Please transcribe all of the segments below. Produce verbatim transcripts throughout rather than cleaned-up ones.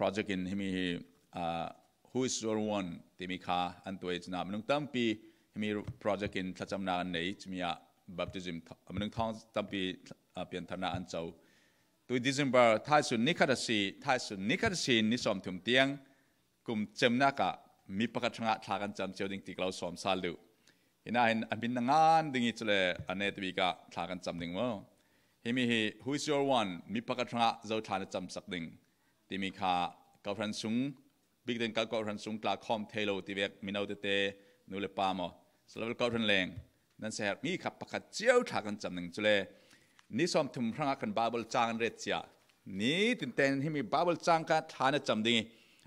project in himi hi, ah, Who is Your One timi kha an tuai cina minung tampi himi project in thlacamna an nei cimi ah baptism th-, minung thawng tampi, ah, piantharna an co. Tui December thaisun nikhat a si, thaisun nikhat a si ni sawmthum tiang kum cemnak ah mi pakhat hrangah thla kan cam cio ding ti ka lo sawm sal duh. Hinahin a min na ngan ding i cule a netabik ah thla kan cam ding maw? Himi hi Who is Your One, mi pakhat hrangah zo thla na camsak ding timi kha kohhran sung, bikden kal kohhran sung tla khawm thei lo ti vek mino tete, nu le pa maw, silo le kohhran leng nan seher mi kha pakhat cio thla kan cam ding. Cule ni sawmthum hrangah kan Bible cang an ret cia. Ni tinten himi Bible cang kha thla na cam ding i,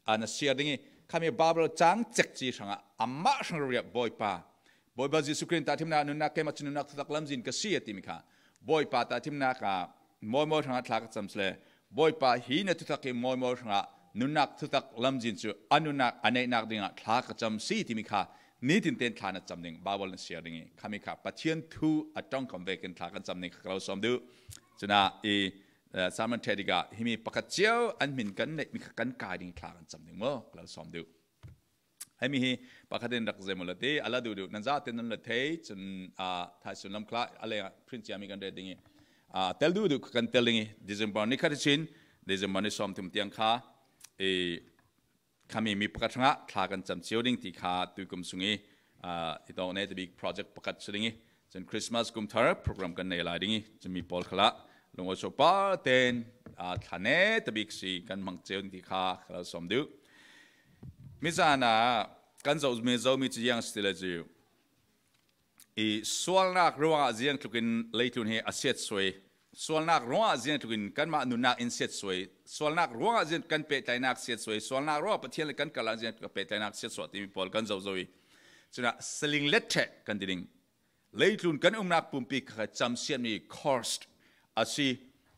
a na siar ding i, khami Bible cang cek ci hrangah amah hrang riak Bawipa, Bawipa Jesuh Khrih tahthimnak nunnak keimah cu nunnak thutak lamzin ka si a timi kha Bawipa tahthimnak ah mawimawi hrangah thla ka cam sile, Bawipa hi na thutak i mawimawi hrangah nunnak thutak lamzin cu a nunnak a neihnak dingah thla ka cam si timi kha nitinten thla na cam ding, Baibal na siar ding i, khami kha Pathian thu a ṭongkam vekin thla kan cam ding kha ka lo sawm duh. Cunah i, eh, sermon ṭheh dikah himi pakhat cio an hmin kan neihmi kha kan kai ding i thla kan cam ding maw? Ka lo sawm duh. Himi hi pakhat in rak zem uh la ti, a la duhduh nan zate nan la thei, cun, ah, thaisun lam khla a lengah print ciami kan ret ding i, ah, tel duhduh kan tel ding i, December ni khat i cin, December ni sawmthum tiang kha i, khami mi pakhat hrangah thla kan cam cio ding ti kha tuikum sung i, ah, i tawk netabik project pakhat si ding i, cun Christmas kum thar program kan nei lai ding i, cun mi pawl khalah lungawi so pa ten, ah, thla netabik si kan hmang cio ding ti kha ka lo sawm duh. Mizan ah kan zohmi, zomi cu ziang si ti le cu i sualnak ruangah ziangtlukin leitlun hi a siatsuai. Sualnak ruangah ziangtlukin kanmah nunnak in siatsuai. Sualnak ruangah ziang kan pehtlaihnak siatsuai. Sualnak ruangah Pathian le kan karlak ziangtlukin pehtlaihnak siatsuah timi pawl kan zozo i. Cunah siling let ṭheh kan ti ding. Leitlun kan umnak pumpi kha camsiatmi cost a si.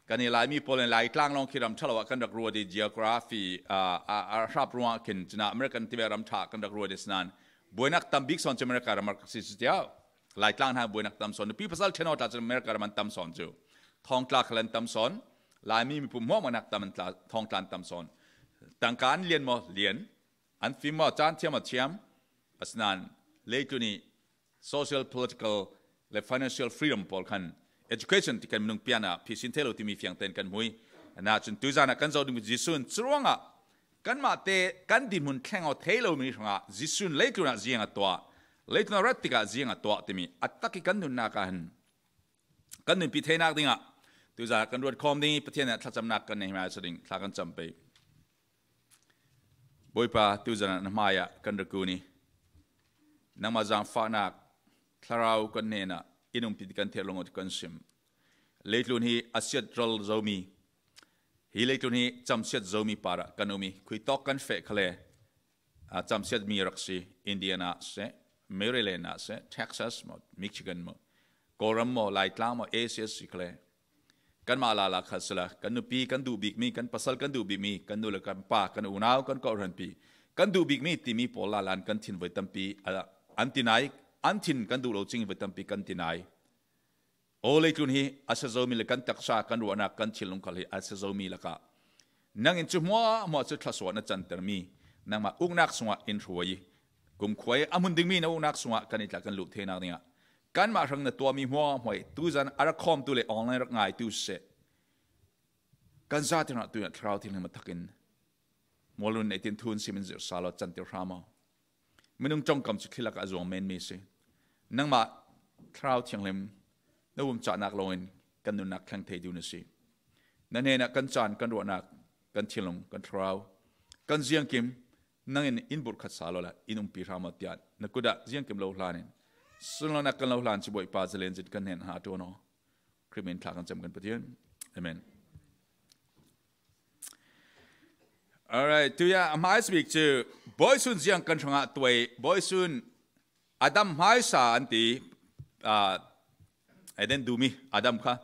Kan i Laimi pawl in Laitlang lawng khi ram ṭha lo ah kan rak ruat i geography, ah, ah, ah, hrap ruangah khin cunah American tivek ram ṭha kan rak ruat i sinan buainak tam bik sawn cu America ram a rak si cu tiah Laitlang hna buainak tam sawn. Nupi pasal ṭhen aw tla cu America ram an tam sawn cu. Thawngtla khal an tam sawn. Laimi mipu hmuahhmuahnak tam an tla, thawngtla an tam sawn. Tangka an lian maw? Lian. An fim maw? Caan thiam maw? Thiam. Asinan leitlun i social, political le financial freedom pawl khan education ti kan minung pian ah phisin thei lo timi fiang tein kan hmui. Anah cun tuizan ah kan zoh ding Jesuh in curuangah kanmah te kan dinhmun thleng aw thei lomi hrangah Jesuh in leitlun ah ziang a tuah, leitlun ah rat tikah ziang a tuah timi a tak i kan nunnak ah hin kan nunpi theinak dingah tuizan ah kan ruat khawm ding i Pathian ah thlacamnak kan nei hmaisa ding thla kan cam pei. Bawipa, tuzan ah na hmaiah kan rak kun i, nangmah zaangfahnak thlarau kan hnenah in umpi ti kan theih lawng ti kan sim. Leitlun hi a siat ral zomi, hi leitlun hi camsiat zomi parah kan um i, khuitawk kan feh khale, aa, camsiatmi rak si. Indiana seh, Maryland ah seh, Texas maw, Michigan maw, Kawlram maw, Laitlang maw, A C S si khale. Kanmah lala kha sila, kan nupi kan duh bikmi, kan pasal kan duh bikmi, kan nu le kan pa, kan unau, kan kawhhranpi kan duh bikmi timi pawl lala in kan thin voi tampi, a, an ti nai, an thin kan duh lo cing voi tampi kan ti nai. Aw, leitlun hi a sia zomi le kan taksa, kan ruahnak, kan thinlung khal hi a sia zomi lakah nang in cu hmuahhmuah cu thlasuah na cantermi, nangmah uknak sungah in hruai i, kumkhua i a hmun dingmi na uknak sungah kan i tla kan luh theinak dingah kanmah hrang na tuahmi hmuahhmuah i, tuzan a rak khawmtu le online rak ngaitu siseh, kan zate hrangah tuiah Thlarau Thianghlim a thakin mualun neitin thu in sim in zirh sal aw, canter hram aw. Minung ṭongkam cu thli lakah a zuang menmi a si. Nangmah Thlarau Thianghlim na umcahnak lawngin kan nunnak thleng thei ding na si. Na hnenah kan caan, kan ruahnak, kan thinlung, kan thlarau, kan ziangkim nangin in burhkhat sal aw le in umpi hram aw tiah na kut ah ziangkim lo hlan in sunlanak kan lo hlan ci Bawipa zalen zin kan hnen ha ṭuan aw. Khrih min thla kan cam kan Pathian. Amen. Alright, tuya a hmaisa bik cu Bawisun ziang kan hrangah tuai, Bawisun Adam hmaisa an ti, ah, Eden dumi Adam kha.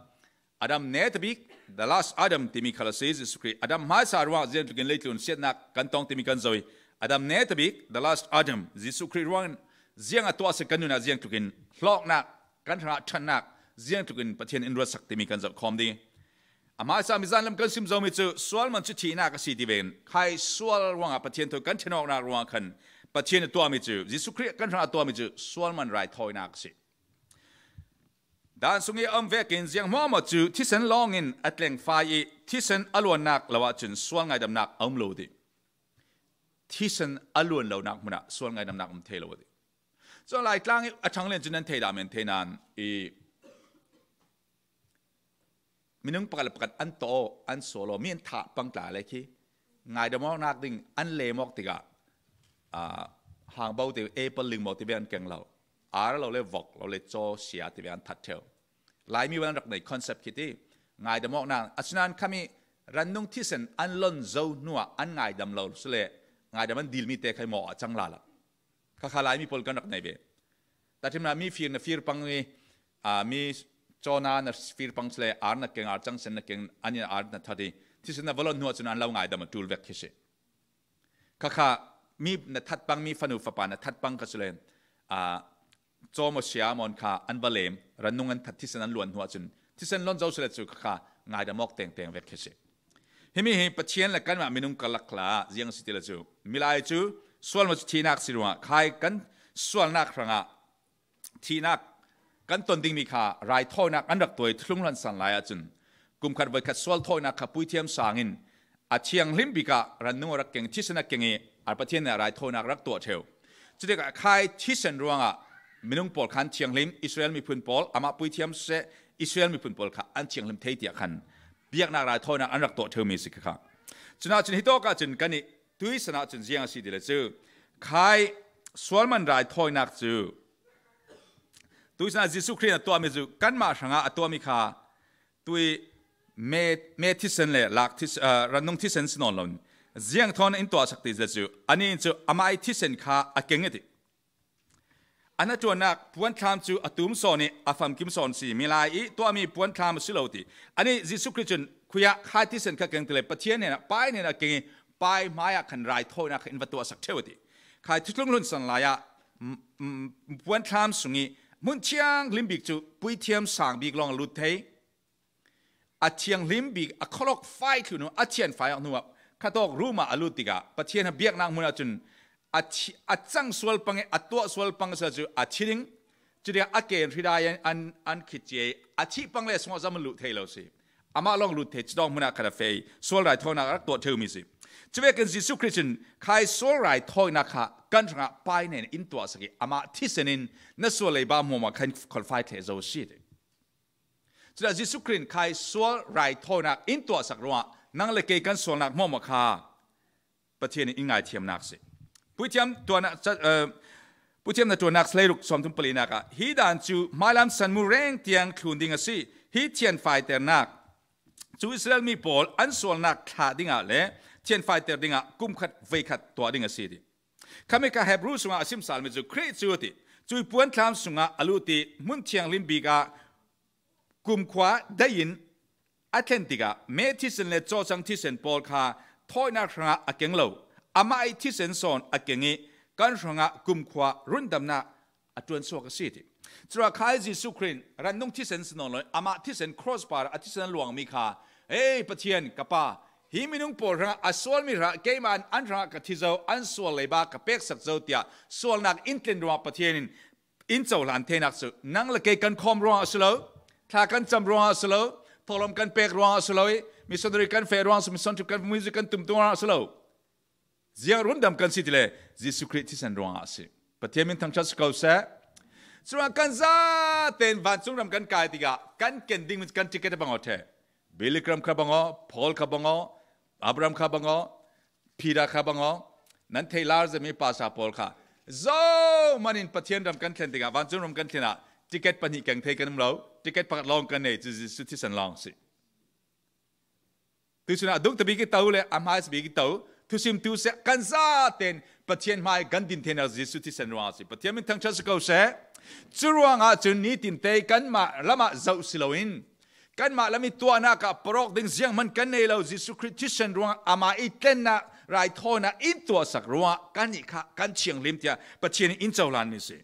Adam netabik, the last Adam timi khal a si, Jesuh Khrih. Adam hmaisa ruangah ziangtlukin leitlun siatnak kan tong timi kan zoh i, Adam netabik, the last Adam, Jesuh Khrih ruangin ziang a tuah a si kan nunah ziangtlukin hlawknak, kan hrangah ṭhatnak, ziangtlukin Pathian in ruatsak timi kan zoh khawm ding. A hmaisa mizan lam kan sim zomi cu sual man cu thihnak a si ti ven. Khai sual ruangah Pathian thawi kan ṭhen awknak ruangah khan Pathian a tuahmi cu, Jesuh Khrih kan hrangah a tuahmi cu sual man raithawinak a si. Dan sung i a um vekin ziang hmuahhmuah cu thisen lawngin a tlengfai i thisen a luannak lo ahcun sual ngaidamnak a um lo dih. Thisen a luan lonak hmunah sual ngaidamnak um thei lo dih. Cun Laitlang i a ṭhang len cun nan thei dah men thei nan i minung pakhat le pakhat an tawh, an sual aw, mi an thah pang tla le khi ngaidam awknak ding an lem awk tikah, aa, hangbo te, apple, lingmaw te ve an keng lo. Ar lo le vok lo le caw sia te ve an that ṭheu. Laimi van rak nei concept khi ti ngaidam awknak, asinain khami rannung thisen an lon zo hnuah an ngaidam lo sule ngaidam an dilmi te khai maw a cang lala. Khakha Laimi pawl kan rak nei ve. Tahṭhimnak mi fir na fir pang i, aa, mi cawna na fir pang sule ar na keng, ar cang sen na keng, an in ar na that i thisen na va lon hnuah cun an lo ngaidam a ṭul vek khi si. Khakha mi na that pang, mi fanu fapa na that pang kha sule, aa, cawmaw sia mawn kha an va lem, rannung an that, thisen an luan hnuah cun thisen lon zo sule cu khakha ngaidam awk tengteng vek khi si. Himi hi Pathian le kanmah minung karlak hla ziang a si ti le cu, milai cu sual maw cu thihnak si ruangah khai kan sualnak hrangah thihnak kan ton dingmi kha raithawinak an rak tuah i thuthlung hlansan lai ahcun kum khat voi khat sual thawinak kha puithiam sangin a thianghlim bik ah rannung a rak keng, thisen a keng i ar Pathian nih raithawinak rak tuah ṭheu. Cutikah khai thisen ruangah minung pawl khan thianghlim, Israel miphun pawl amah puithiam seh, Israel miphun pawl kha an thianghlim thei tiah khan biaknak raithawinak an rak tuah ṭheumi a si kha. Cun ahcun hitawk ahcun kan i tuisan ahcun ziang a si ti le cu, khai sual man raithawinak cu tuisan ah Jesuh Khrih in a tuahmi cu kanmah hrangah a tuahmi kha tui me, me thisen le lak this-, aa, rannung thisen si nawn lo. Ziang thawn in tuahsak ti le cu, anih cu amah i thisen kha a keng i ti. A hnaṭuannak puanthlam cu a tum sawn i a famkim sawn si, milai i tuahmi puanthlam a si lo ti. Anih Jesuh Khrih cun khui ah khai thisen kha keng ti le Pathian hnenah, Pai hnenah keng i Pai hmaiah khan raithawinak kha in va tuahsak ṭheu a ti. Khai thuthlung hlansan lai ah, m-, m-, puanthlam sung i hmun thianghlim bik cu puithiam sang bik lawng a lut thei. A thianghlim bik a khualawk fai thluh hnu, a thian fai awk hnu ah khatawk rum ah a lut tikah Pathian biaknak hmun ahcun a thi-, a cang sual pang i a tuah sual pang a si cu a thi ding. Cutikah a ken hridai an, an, an khit cia i a thih pang le sungah zam a luh thei lo si. Amah lawng lut thei, cutawk hmun ah khat a feh i sual raithawinak a rak tuah ṭheumi si. Cuvekin Jesuh Khrih cun khai sual raithawinak kha kan hrangah Pai hnen in tuahsak i amah thisen in na sual leiba hmuahhmuah khan khualfai theh zo a si ti. Culah Jesuh Khrih in khai sual raithawinak in tuahsak ruangah nang le kei kan sualnak hmuahhmuah kha Pathian in in ngaithiamnak si. Puithiam tuahnak ca-, eh, Puithiam hnaṭuannak hleiruk sawmthum palinak ah, hi dan cu hmailam sanmu reng tiang thlun ding a si. Hi thianfaiternak cu Israel mi pawl an sualnak thlah dingah le thianfaiter dingah kum khat voi khat tuah ding a si ti. Khami kha Hebru sungah a simsalmi cu Khrih cu ti. Cui puanthlam sungah a lut i hmun thianghlim bik ah kumkhua daih in a thlen tikah me thisen le cawcang thisen pawl kha thawinak hrangah a keng lo. Amah i thisen sawn a keng i kan hrangah kumkhua rundamnak a ṭuansuak a si ti. Curuangah khai Jesuh Khrih in rannung thisen si nawn lo, amah thisen cross par a thisen a luangmi kha, "Ei Pathian, ka Pa, hi minung pawl hrangah a sualmi hrangah keimah in an hrangah ka thi zo, an sual leiba ka peksak zo," tiah sualnak in tlen ruangah Pathian in in cohlan theinak cu nang le kei kan khawm ruangah a si lo, thla kan cam ruangah a si lo, thawhlawm kan pek ruangah a si lo i, missionary kan feh ruangah a si, mission trip kan, music kan tum ruangah a si lo. Ziang rundam kan si ti le Jesuh Khrih thisen ruangah a si. Pathian min thangṭhat si ko seh. Curuangah kan zaten vancung ram kan kai tikah kan ken ding kan ticket a bang aw ṭheh. Billy Graham kha bang aw, Paul kha bang aw, Abraham kha bang aw, Peter kha bang aw, nan thei lar zemi pasa pawl kha zohman in Pathian ram kan thlen tikah, vancung ram kan thlen ah ticket pahnih keng thei kan um lo, ticket pakhat lawng kan nei cu Jesuh thisen lawng si. Tuisun ah a dungta bik i to le a hmaisa bik i to, thusim tu seh kan zaten Pathian hmai kan din theinak Jesuh thisen ruangah si. Pathian min thangṭhat si ko seh. Curuangah cun nitin te kanmah lamah zoh si loin, kanmah lam i tuahnak ah parawk ding zianghman kan nei lo, Jesuh Khrih thisen ruangah amah i tlennak raithawinak in tuahsak ruangah kannih kha kan thianghlim tiah Pathian in in cohlanmi si.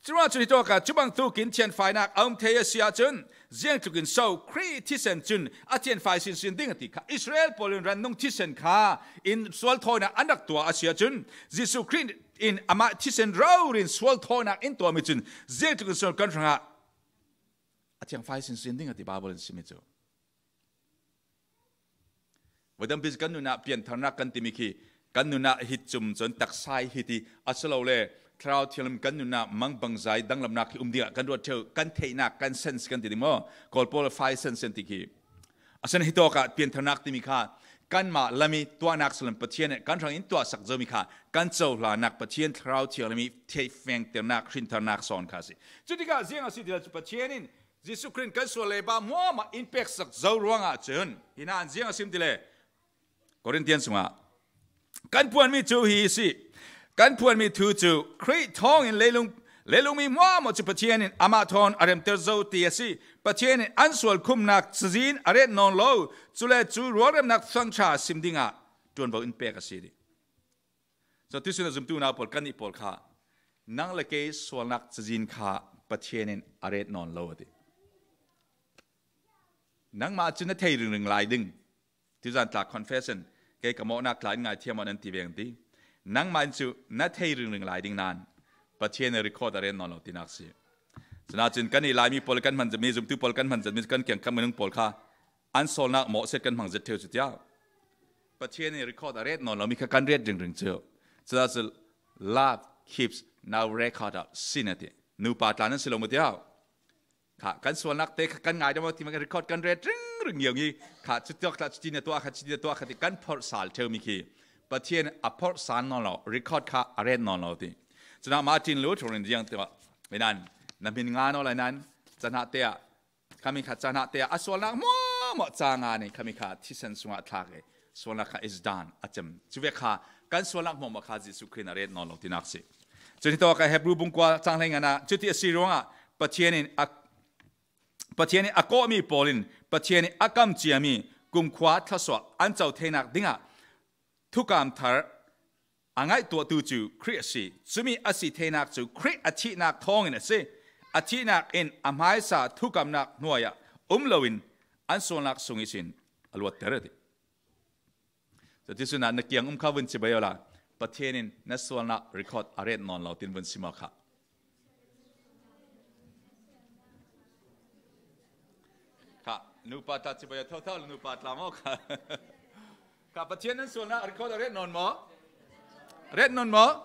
Curuangah cun hitawkah cubang tukin thianfainak a um thei a si ahcun, ziangtlukin so Khrih thisen cun a thianfai sinsin ding a ti kha. Israel pawl in ran nung thisen kha in sual thawinak an rak tuah a si ahcun, Jesuh Khrih in amah thisen rori in sual thawinak in tuahmi cun ziangtlukin so kan hrangah a thiangfai sinsin ding a ti Baibal in simi cu. Vadam pi kan nunah piantharnak kan timi khi kan nunah hi cum cun taksai hi ti asilole Thlarau Thianghlim kan nunah mangbangzai danglamnak khi um dingah kan ruat ṭheu, kan theihnak, kan sense kan ti ding maw? Kawl pawl five sense kan ti khi. Asinain hitawkah piantharnak timi kha kanmah lami tuahnak si lo in Pathian nih kan hrangin tuahsak zomi kha kan cohlannak Pathian Thlarau Thianghlim i theihfengternak, hrintharnak sawn kha a si. Cutikah ziang a si ti le cu Pathian in Jesuh Khrih in kan sual leiba hmuahhmuah in peksak zo ruangah cun, hi nain ziang a sim ti le Korintian sungah kan phuanmi cu hi a si. Kan phuanmi thu cu Khrih thawngin leilung, leilungmi hmuahhmuah cu Pathian in amah thawn a remter zo ti a si. Pathian in an sual khumnak cazin a ret nawn lo. Cule cu rualremnak Thuthang ṭha sim dingah ṭuanvo in pek a si dih. So, tuisun a zumtu unau pawl, kannih pawl kha, nang le kei sualnak cazin kha Pathian in a ret nawn lo a ti. Nangmah cu na thei ringring lai ding. Tuzan tla confession, kei ka mawhnak tla in ngaithiam awk nan ti ve an ti. Nangmah in cu na thei ringring lai ding nain Pathian in record a ret nawn lo tinak si. Cunah cun kannih Laimi pawl kan hman zetmi, zumtu pawl kan hman zetmi, kan kiangkap minung pawl kha an sualnak mawhset kan hmang zet ṭheu cu tiah Pathian in record a ret nawn lomi kha kan ret ringring cu. Cunah cu love keeps no record of sin a ti. Nupa tla nan si lo maw tiah? Kha, kan sualnak te kha kan ngaidam ti, record kan ret ringring ngiau ngi. Kha, cuti tla, cuti na tuah kha, cuti na tuah kha ti kan phorh sal ṭheumi khi Pathian a phorh sal nawn lo, record kha a ret nawn lo ti. Cunah Martin Luther in ziang tuah, "Inan, na hmin nga nawn lai nan, cahnah te ah, khami kha cahnah te ah a sualnak hmuahhmuah ca nga nih, khami kha thisen sungah thlak i sualnak kha is done," a cem. Cuvek kha kan sualnak hmuahhmuah kha Jesuh Khrih in a ret nawn lo tinak si. Cun hitawk ah Hebru bung kua cang hleinga ah cuti a si ruangah Pathian in a, Pathian in a kawhmi pawl in Pathian in a kam ciami kumkhua thluasuah an co theinak dingah thukam thar a ngaihtuahtu cu Khrih a si. Cumi a si theinak cu Khrih a thihnak thawngin a si. A thihnak in a hmaisa thukamnak hnuai ah um loin an sualnak sung ihsin a luatter a ti. Cuticun ah na kiang um kha vun cibai awla Pathian in na sualnak record a ret nawn lo tin vun sim aw kha. Kha, nupa tla cibai aw thotho le nupa tla maw kha. Kha, Pathian nan sualnak record a ret nawn maw? Ret nawn maw?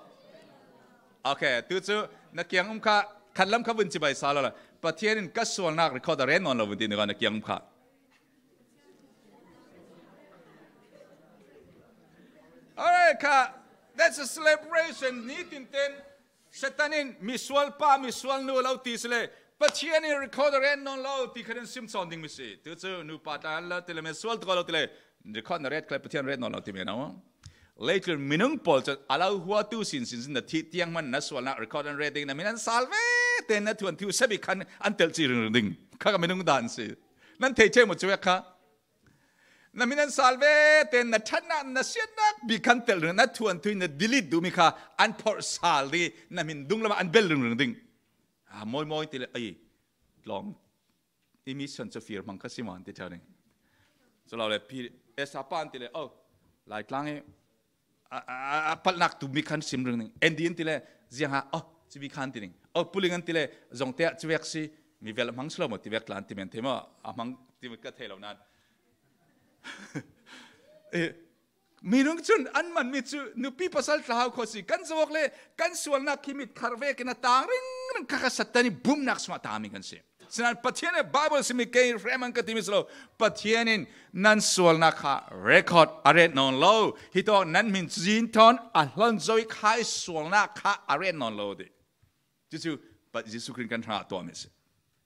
Okay, tu cu na kiang um kha khatlam kha vun cibai sal awla Pathian in ka sualnak record a ret nawn lo vun ti nuka na kiang um kha. Alright, kha. That's a celebration. Nitin ten Satan in misual pa, misual nu lo ti si le Pathian in record a ret nawn lo ti kha nan sim sawn ding mi si. Tu cu nupa tla an lo ti le misual tu lo ti le record na ret kha le Pathian ret nawn lo ti men aw. Leitlun minung pawl cu a lo huatu sinsin sin na thih tiang hman na sualnak record an ret ding na min an sal ve ten na thuanthu sabi khan an telh ci ringring ding. Kha ka minung dan si. Nan thei ṭheu maw cuvek kha? Na min an sal ve ten na ṭhatnak, na siatnak bik khan telh ringring, na thuanthu na delete duhmi kha an phorh sal ding, na min dunglam ah an bel ringring ding. Ah, mawi mawi ti le, ai, tlawng, i mi son cu fir hmang kha si maw an ti ṭheu ding. Cu lo le, pi, esa pa an ti le, oh, Laitlang i, a, a, a, a palhnak tu mi khan sim ringring. Andy an ti le, ziang ha, oh, cumi khan ti ding. Oh, Puling an ti le, zong te ah cuvek si, mi vel hmang si lo maw, ti vek tla an ti men thei maw, a hmang ti ka thei lo nan. Eh, minung cun an manmi cu nupi pasal tla hau kho si, kan zawk le kan sualnak khi mit khar vekin a tang ringring kha kha Satan i bumnak sungah tangmi kan si. Sinan Pathian le Bible simi kei hrem an ka timi si lo. Pathian in nan sualnak kha record a ret nawn lo. Hitawk nan min cazin thawn a hlon zo i kha i sualnak kha a ret nawn lo ti. Cucu Jesuh Khrih kan hrangah tuahmi a si.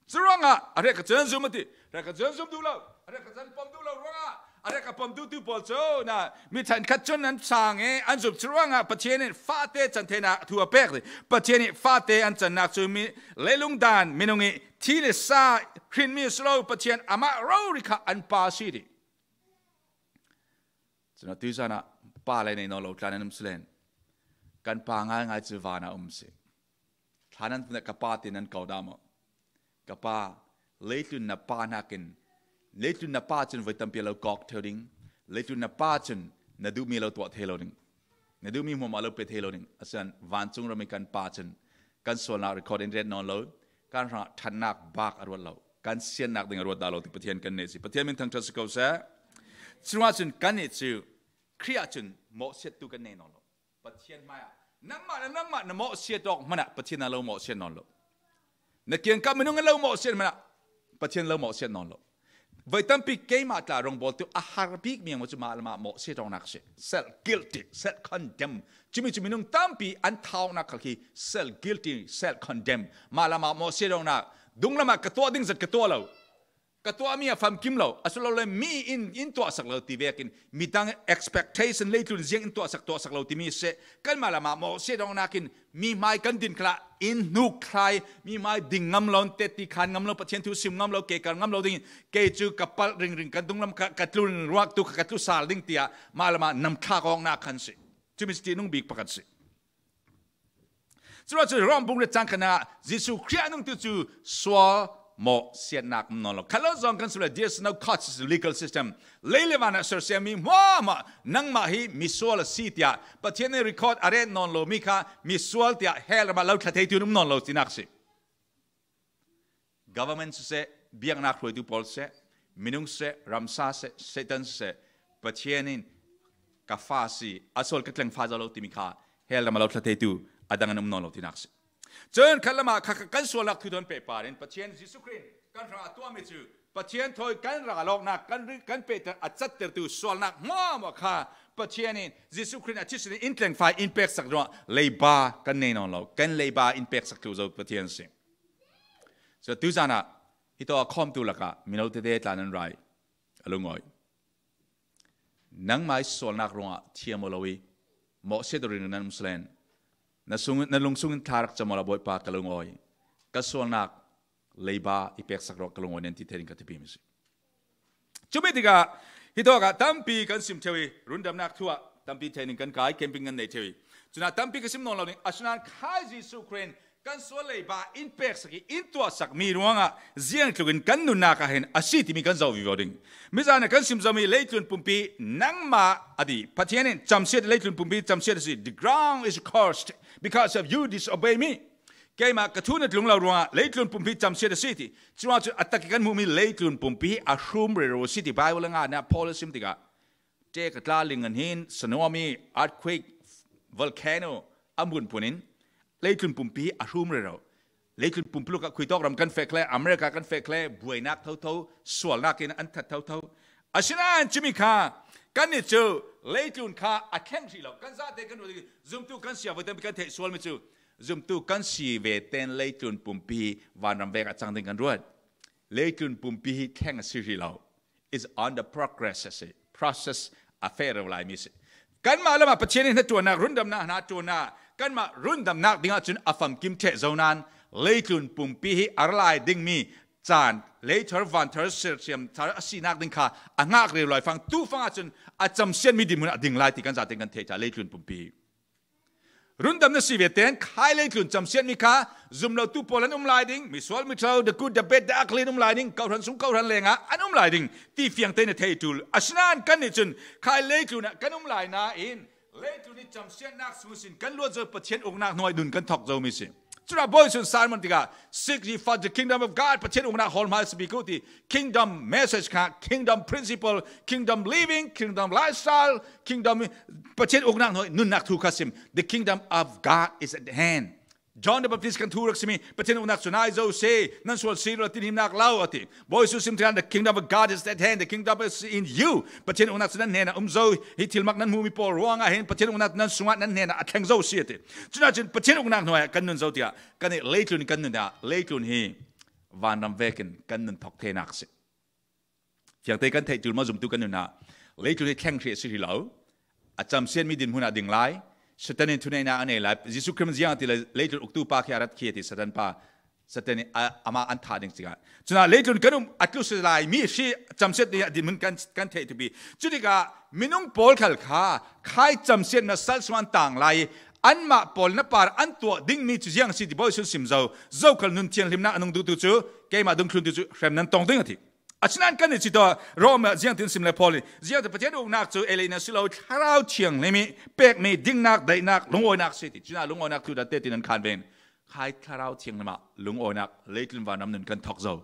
Curuangah a hrek ka cun zum a ti. Hrek ka cun zum duh lo. A hrek ka cun pom duh lo ruangah a hrek ka pom duhtu pawl cu na mi ṭhan khat cun an sang i an zum. Curuangah Pathian in fate can theinak thu a pek ti. Pathian i fate an cannak cu mi leilung dan minung i thi le sa hrinmi a si lo. Pathian amah rori kha an pa a si ti. Cun atu zan ah pa le nei nawn lo tla nan um si len kan pa ngaingai cu van ah um si. Tha nan tun ka pa tin nan kau dah maw? Ka pa, leitlun na pa hnakin, leitlun na pa cun voi tampi a lo kawk theu ding, leitlun na pa cun na duhmi lo tuah thei lo ding, na duhmi hmuahmah lo pe thei lo ding. Asian vancung ram i kan pa cun kan sualnak record in ret nawn lo, kan hrangah ṭhatnak bak a ruat lo, kan siatnak ding a ruat dah lo ti Pathian kan nei si. Pathian min thangṭhat si ko seh. Curuangah cun kannih cu Khrih ah cun mawhsiattu kan nei nawn lo. Pathian hmaiah nangmah le nangmah na mawhsiat awk hmanah Pathian a lo mawhsiat nawn lo. Na kiangkap minung a lo mawhsiat hmanah Pathian lo mawhsiat nawn lo. Voi tampi keimah tla rongbawltu a har bik mi ang cu mah le mah mawhsiat awknak si. Self guilty, self condemn. Cumi cu minung tampi an thawknak khal khi self guilty, self condemn. Mah le mah mawhsiat awknak. Dunglam ah ka tuah ding zat ka tuah lo. Ka tuahmi a famkim lo, a si lo le mi in in tuahsak lo ti vekin midang expectation leitlun ziang in tuahsak tuahsak lo timi seh. Kanmah le mah mawhsiat awknak in mi hmai kan din khalah in hnuk thlai, mi hmai ding ngam lo, tetti khan ngam lo, Pathian thu sim ngam lo, ke kar ngam lo dingin kei cu ka palh ringring, kan dunglam kha ka tlun ruak tu kha ka tlu sal ding tiah mah le mah nam thlak awknak khan si. Cumi si ti nung bik pakhat si. Curuangah cu Rom bung riat cang khatnak Jesuh Khrih a nungtu cu sual mawhsiatnak um nawn lo. Khat lo zong kan si lo, there's no court, legal system. Lei le van ah sersiammi hmuahmah nangmah hi misual a si tiah Pathian in record a ret nawn lo mi kha misual tiah hell ram ah lo thla theitu in um nawn lo tinak si. Government siseh, biaknak hruaitu pawl siseh, minung siseh, ramsa siseh, Satan siseh, Pathian in ka fa si, a sual ka tlengfa zo lo timi kha hell ram a lo thla theitu a dang an um nawn lo tinak si. Cun khat lamah kha kan sualnak thu thawn pehpar in Pathian Jesuh Khrih in kan hrangah tuahmi cu Pathian thawi kan ral awknak kan ri-, kan pehter a cattertu sualnak hmuahmah kha Pathian in Jesuh Khrih in a thisen in in tlengfa in peksak ruangah leiba kan nei nawn lo, kan leiba in peksak thlu zo Pathian si. Cun tuzan ah hitawk a khawmtu lakah mino tete tla nan ra i a lungawi. Nangmah i sualnak ruangah thiam aw lo i mawhsiat aw ringring nan um salen, na sung, na lungsung in thla rak cam aw la Bawipa ka lungawi, ka sualnak leiba i peksak ruangah ka lungawi nan ti thei ding ka thupimi si. Cumi tikah hitawk ah tampi kan sim theu i rundamnak thu ah tampi thei ning kan kai, camping kan nei theu i cunah tampi ka sim nawn lo ning, asinain khai Jesuh Khrih in kan sual leiba in peksak i in tuahsak mi ruangah ziangtluk in kan nunnak ah hin a si timi kan zoh vivo ding. Mizan ah kan sim zomi leitlun pumpi nangmah a ti, Pathian in camsiat, leitlun pumpi camsiat a si. The ground is cursed because of you disobey me. Keimah ka thu na tlung lo ruangah leitlun pumpi camsiat a si ti. Curuangah cun a tak i kan hmuhmi leitlun pumpi hi a hrum rero a si ti Bible a ngahnak Paul a sim tikah, ṭek a tla ling an hin, tsunami, earthquake, volcano a hmunpun in leitlun pumpi hi a hrum rero. Leitlun pumpi lukah khuitawk ram kan fek le, America kan fek le, buainak thotho, sualnak in an that thotho. Asinain cumi kha kannih cu leitlun kha a thleng hrih lo. Kan zate kan ruat i zumtu kan si a voi tampi kan theih sualmi cu zumtu kan si ve tein leitlun pumpi hi vanram vek a cang ding kan ruat. Leitlun pumpi hi thleng a si hrih lo. Is on the progress a si. Process a feh rero laimi si. Kanmah lamah Pathian i hnaṭuannak, rundamnak hnaṭuannak, kanmah rundamnak dingah cun a famkim ṭheh zo nain leitlun pumpi hi a ra lai dingmi caan, leithar vanthar sersiam thar a sinak ding kha a ngak rero lai fang, tu fangah cun a camsiatmi dinhmun ah a ding lai ti kan zate kan theih ṭha, leitlun pumpi hi. Rundam na si ve tein khai leitlun camsiatmi kha zumlotu pawl an um lai ding, misual miṭhalo, the good, the bad, the ugly an um lai ding, kohhran sung kohhran lengah an um lai ding ti fiang tein a thei ṭul. Asinain kannih cun khai leitlun ah kan um lai nain leitlun i camsiatnak sung sin kan luat zo Pathian uknak hnuai nun kan thawk zomi si. Cunah Bawi Jesuh in sermon tikah, "Seek ye first the kingdom of God," Pathian uknak hawlhma si bik u ti. Kingdom message kha, kingdom principle, kingdom living, kingdom lifestyle, kingdom, Pathian uknak hnuai nunnak thu kha sim. The kingdom of God is at hand. John the Baptist kan thu rak simi, Pathian uknak cu nai zo si, nan sual si lo, tinhimnak lo, a ti. Bawi Jesuh sim tikah, "The kingdom of God is at hand, the kingdom is in you." Pathian uknak cu nan hnenah um zo, hi thilmak nan hmuhmi pawl ruangah hin Pathian uknak nan sungah nan hnenah a thleng zo si, a ti. Cunah cun Pathian uknak hnuai ah kan nun zo tiah kan i leitlun kan nun ah, leitlun hi vanram vekin kan nun thawk theinak si. Fiangte kan theih ṭul maw, zumtu kan nun ah leitlun hi thleng hrih a si hrih lo. A camsiatmi dinhmun ah ding lai. Satan in thuneihnak a nei lai. Jesuh Khrih ziang a ti le, leitlun uktu pa khi a rat khi a ti, Satan pa. Satan in a, amah an thah ding tikah. Cunah leitlun kan um a tlu si lai mi hrih camsiat ding ah dinhmun kan, kan theih thupi. Cu tikah minung pawl khal kha khai camsiat na sal sung an tang lai. anmah pawl na par an tuah dingmi cu ziang a si ti Bawi sun sim zo, zokhal nun thianghlimnak a nung duhtu cu keimah dungthluntu cu hrem nan tong ding a ti. Asinain kan i ci tawh Rom ah ziangtin sim le Paul in ziangtin Pathian uknak cu ei le nan si lo, Thlarau Thianghlim i pekmi dingnak, daihnak, lungawinak si ti. Cunah lungawinak thu dah te ti nan khan ven. Khai Thlarau Thianghlim ah lungawinak, leitlun vanram nun kan thok zo.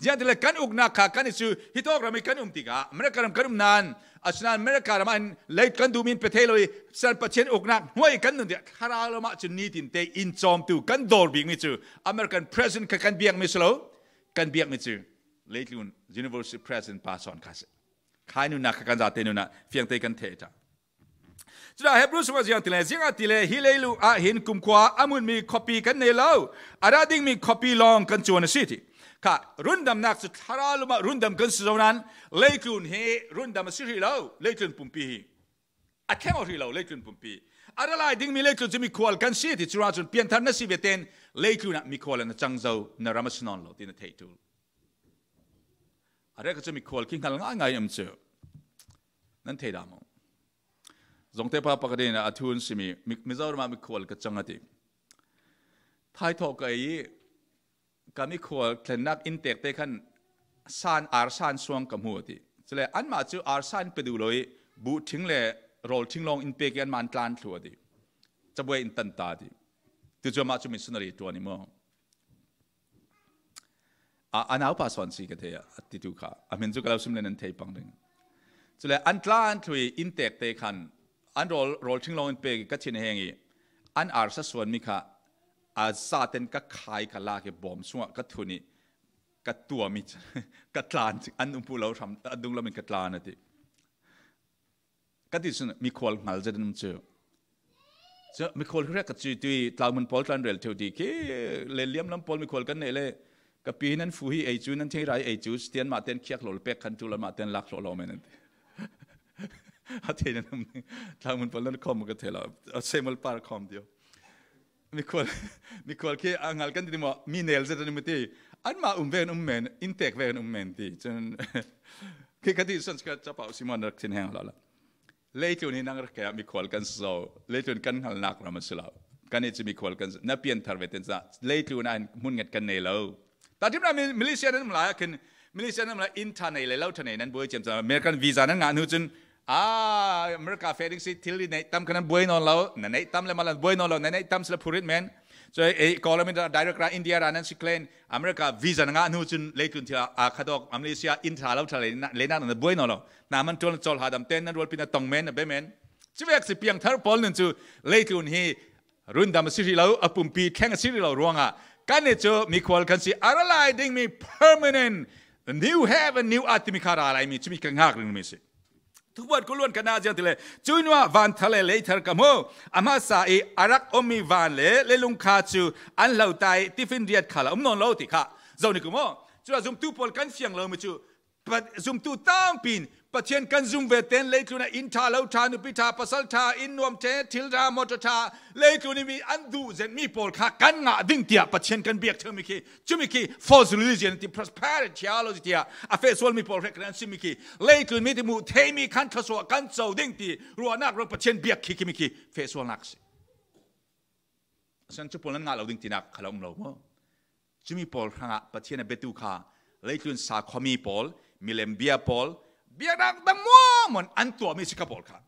Ziangtin le kan uknak kha kan i cu hitawk ram i kan um tikah America ram kan um nain, asinain America ram ah in lei kan duhmi in pe thei lo i, san Pathian uknak hnuai i kan nun tikah Thlarau lam ah cun nitin te in cawmtu kan dawr bikmi cu American president kha kan biakmi si lo, kan biakmi cu leitlun university president pa sawn kha si. Khai nunnak kha kan zate nunah fiangte kan theh ta. Cudah Hebru sungah ziang ti le, ziangahtile hi leilu ah hin kumkhua a munmi khuapi kan nei lo, a dah dingmi khuapi lawng kan cuan a si ti. Kha rundamnak cu Thlarau lam ah rundam kan si zo nain leitlun hi rundam a si hrih lo, leitlun pumpi hi a thleng aw hrih lo, leitlun pumpi a ra lai dingmi leitlun cu mikhual kan si ti. Curuangah cun pianthar na si ve tein leitlun ah mikhual an a cang zo, na ram a si nawn lo ti na theih ṭul. A rek cu mikhual khi hngal ngaingai um cu nan thei dah maw? Zongte pa pakhat in a thu an simi, Mi- Mizoram ah mikhual ka cang a ti. Thaithawh ka ei i ka mikhual thlennak inntek te khan san, ar san suang ka hmu a ti. Cule anmah cu ar san pe duh lo i buhṭhing le rawlṭhing lawng in pek i anmah an tlan thluh a ti. Cabuai in tan ta a ti. Tucu amah cu missionary ṭuan i maw? A, a naupa sawn si ka thei a, a titu kha. A hmin cu ka lo sim le nan thei pang ding. Cule an tlan thluh i inntek te khan an rawl, rawlṭhing lawng in pek i ka thin a heng i an arsa suanmi kha a zaten ka khai ka lak i bawm sungah ka thun i ka tuam i ka tlan, an umpu lo hram, a dunglam in ka tlan a ti. Ka ti cun mikhual hngal zet an um cu. Cu mikhual hriak ka cu tui tlaumun pawl tlan rel ṭheu ti khi le liamlam pawl mikhual kan neih le ka pi nan fu hi ei cu, nan thei rai ei cu, sitian mah ten khiak lo le pek khan ṭul an mah ten lak hlawh lo men an ti. A thei nan um tlaumun pawl nan khawm ka thei lo. A semal par khawm tio. Mikhual, mikhual khi a hngal kan ti maw, mi nel zet an um ti. Anmah um ve an um men, inntek ve an um men ti. Cun khi ka ti cun ka capo si maw, na rak thin heng lo la. Leitlun hi nang rak kei ah mikhual kan si zo, leitlun kan hngalnak ram a si lo. Kan i cu mikhual kan si, na pianthar ve ten cah leitlun ah hin hmun nget kan nei lo. Tahṭhimnak mi- Malaysia nan um lai ah khin, Malaysia nan um lai in ṭha nei le lo ṭha nei nan buai ciam cang. American visa nan ngah hnu cun, ah, America feh ding si, thil i neih tam kha nan buai nawn lo, na neih tam le malan buai nawn lo, na neih tam si le phurit men. Cun ei, ei, Kuala Lumpur direct ra India ra nan si claim, America visa na ngah hnu cun leitlun thil a, a khat awk, a Malaysia in ṭha lo ṭha le na, le nak na buai nawn lo. Na man ṭual na cawl ha dam ten nan rualpi na tong men, na be men. Cuvek si piangthar pawl nun cu leitlun hi rundam a si hrih lo, a pumpi thleng a si hrih lo ruangah kan i cu mikhual kan si, a ra lai dingmi permanent new heaven, new earth timi kha ra laimi cumi ka ngak ringmi si. Thubuat kuluan ka na ziang ti le, cu nuah van thar le lei thar ka hmu. A hmasa i a rak ummi van le leilung kha cu an hlo ta i tifinriat khal a um nawn lo ti kha. Zo ni ku maw? Cuah zumtu pawl kan fiang lomi cu Pa- zumtu tampi in Pathian kan zum ve ten leitlun ah inn ṭha, lo ṭha, nupi ṭha, pasal ṭha, inn nuam ṭhe, thil ṭha, motor ṭha, leitlun i mi an duh zetmi pawl kha kan ngah ding tiah Pathian kan biak ṭheumi khi, cumi khi false religion ti, prosperity theology tiah a feh sualmi pawl hrek kan an simi khi, leitlun mi ti muh theimi khan thluasuah kan co ding ti ruahnak ruang Pathian biak khi kimi khi feh sualnak si. Asian cu pawl nan ngah lo ding tinak kha lo um lo maw? Cumi pawl hrangah Pathian a biatu kha leitlun sakhuami pawl, milem bia pawl, biaknak dang muahmuah an tuahmi si kha pawl kha.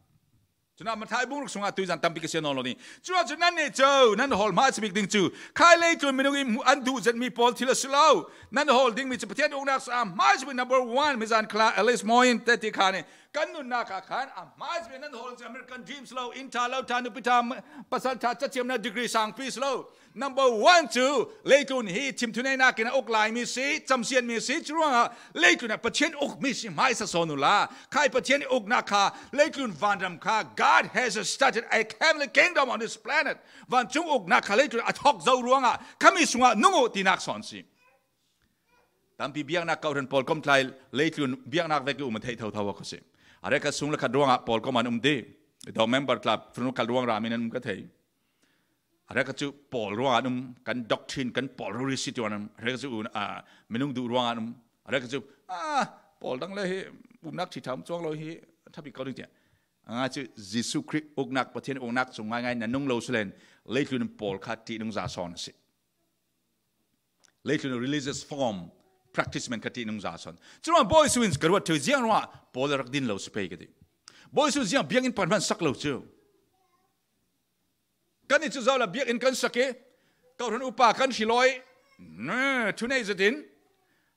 Cunah Matthai bungruk sungah tuizan tampi ka sia nawn lo ding. Cunah cu nan nih cu nan hawl hmaisabik ding cu khai leitlun minung in an duh zetmi pawl thil a si lo. Nan hawl dingmi cu Pathian uknak si a hmaisabik number one, mizan khala Alice Moyne te ti kha nih. Kan nunnak ah khan a hmaisabik nan hawl cu American dream si lo, inn ṭha, lo ṭha, nupi ṭha, pasal ṭha, cathiamnak degree sangpi si lo. Number one cu leitlun hi thimthuneihnak in a uk laimi si, camsiatmi si, curuangah leitlun ah Pathian ukmi si hmaisa sawn uhla. Khai Pathian uknak kha, leitlun vanram kha, God has started a heavenly kingdom on this planet. Vancung uknak kha leitlun a thok zo ruangah khami sungah nung uh tinak sawn si. Tampi biaknak kawhhran pawl komtlai leitlun biaknak vek i um a theih thotho awk a si. A rek a sung le khat ruangah pawl kom an um ti. Dawh member tla fanu kal ruang rami nan um ka thei. A rek a cu pawl ruang an um, kan doctrine, kan pawl rori si ti an um. A rek a cu un, a, minung duh ruang an um. A rek a cu, a, pawl dang le hi umnak ṭhiṭha um cuang lo hi ṭha bik ko ding tiah. A ngai chu Jesu Khrih uknak, Pathian uknak cu ngaingai na nung lo si len, leitlun pawl kha ṭihnung za sawn a si. Leitlun religious form practice men kha ṭihnung za sawn. Curuangah Bawi Jesuh in ka ruat ṭheu ziang ruangah pawl a rak din lo si pei ka ti. Bawi Jesuh ziang biakinn pakhat hman sak lo cu. Kan i cu zoh le biakinn kan sak i, kawhhran upa kan hrilawih, ne, thunei zetin.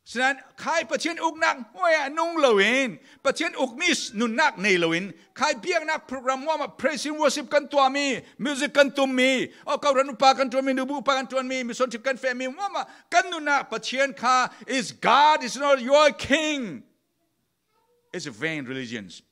Sinan, khai Pathian uknak hnuai ah nung loin, Pathian ukmi s-, nunnak nei loin, khai biaknak program hmuahmah praise and worship kan tuahmi, music kan tummi, aw, kawhhran upa kan ṭuanmi, nubu upa kan ṭuanmi, mission trip kan fehmi hmuahmah kan nunnak Pathian kha is God, is not your king. It's a vain religions.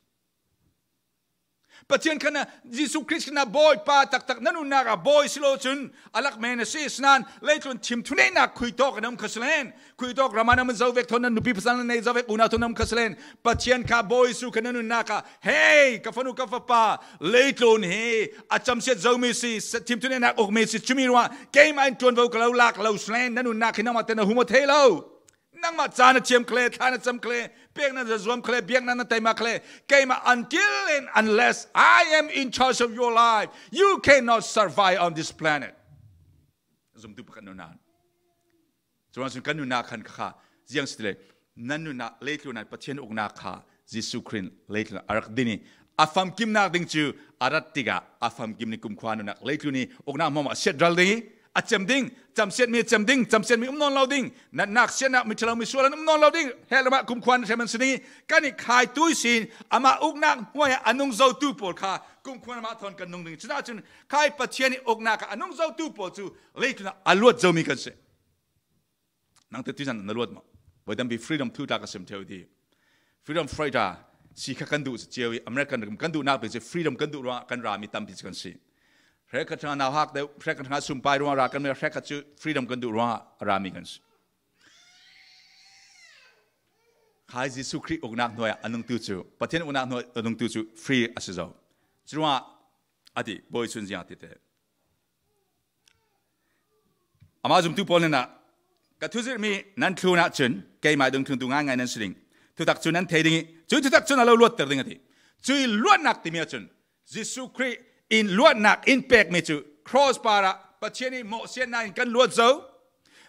Pathian kha na, Jesuh Khrist kha na Bawipa taktak na nunnak ah Bawi si lo cun a lak men a si. Sinan leitlun thim thuneihnak khuitawk a nam kha si len, khuitawk ram ah na man zo vek thawn na nupi pasal na nei zo vek unau thawn na man kha si len, Pathian kha Bawi Jesuh kha na nunnak ah, hei, ka fanu ka fapa, leitlun hi a camsiat zomi si, thim thuneihnak ukmi si, cumi ruah keimah in ṭuanvo ka lo lak lo si len, na nunnak hi nangmah te na hum aw thei lo. Nangmah ca na thiam kha le, thla na cam kha le, pek na zuam kha le, biaknak na taimak kha le, keimah, until and unless I am in charge of your life, you cannot survive on this planet. Zumtu pakhat nunnak. Curuangah cun kan nunnak khan kha, kha ziang si ti le, nan nunnak leitlun ah Pathian uknak kha Jesuh Khrih in leitlun ah a rak din i, a famkimnak ding cu a rat tikah a famkim nih kumkhua nunnak leitlun i uknak hmuahmah a siat ral ding i, a cem ding, camsiatmi a cem ding, camsiatmi um nawn lo ding, natnak siatnak, mi ṭhalo mi sual an um nawn lo ding, heh lamah kumkhua na ṭhen man si ding i, kan i khai tui sin amah uknak hnuai ah a nung zotu pawl kha kumkhua lamah thawn kan nung ding. Cucaah cun khai Pathian i uknak ah a nung zotu pawl cu leitlun ah a luat zomi kan si. Nangte tuizan na luat maw? Voi tampi freedom thu tla ka sim ṭheu ti. Freedom fighter si kha kan duh cio i American ram kan duhnak pei cu freedom kan duh ruangah kan rami tampi cu kan si. Hrekkhat hrangah nauhak deuh, hrekkhat hrangah sumpai ruangah ra kan, hrekkhat cu freedom kan duh ruangah a rami kan si. Khai Jesuh Khrih uknak hnuai ah a nungtu cu, Pathian uknak hnuai a nungtu cu free a si zo. Curuangah a ti, Bawi Jesuh in ziang a ti te. Amah zumtu pawl hnenah, ka thuzirhmi nan thlun ahcun keimah dungthluntu ngaingai nan si ding. Thutak cu nan thei ding i, cuih thutak cun a lo luatter ding a ti. Cuih luatnak timi ahcun Jesuh Khrih in luatnak in pekmi cu cross parah Pathian i mawhsiatnak in kan luat zo.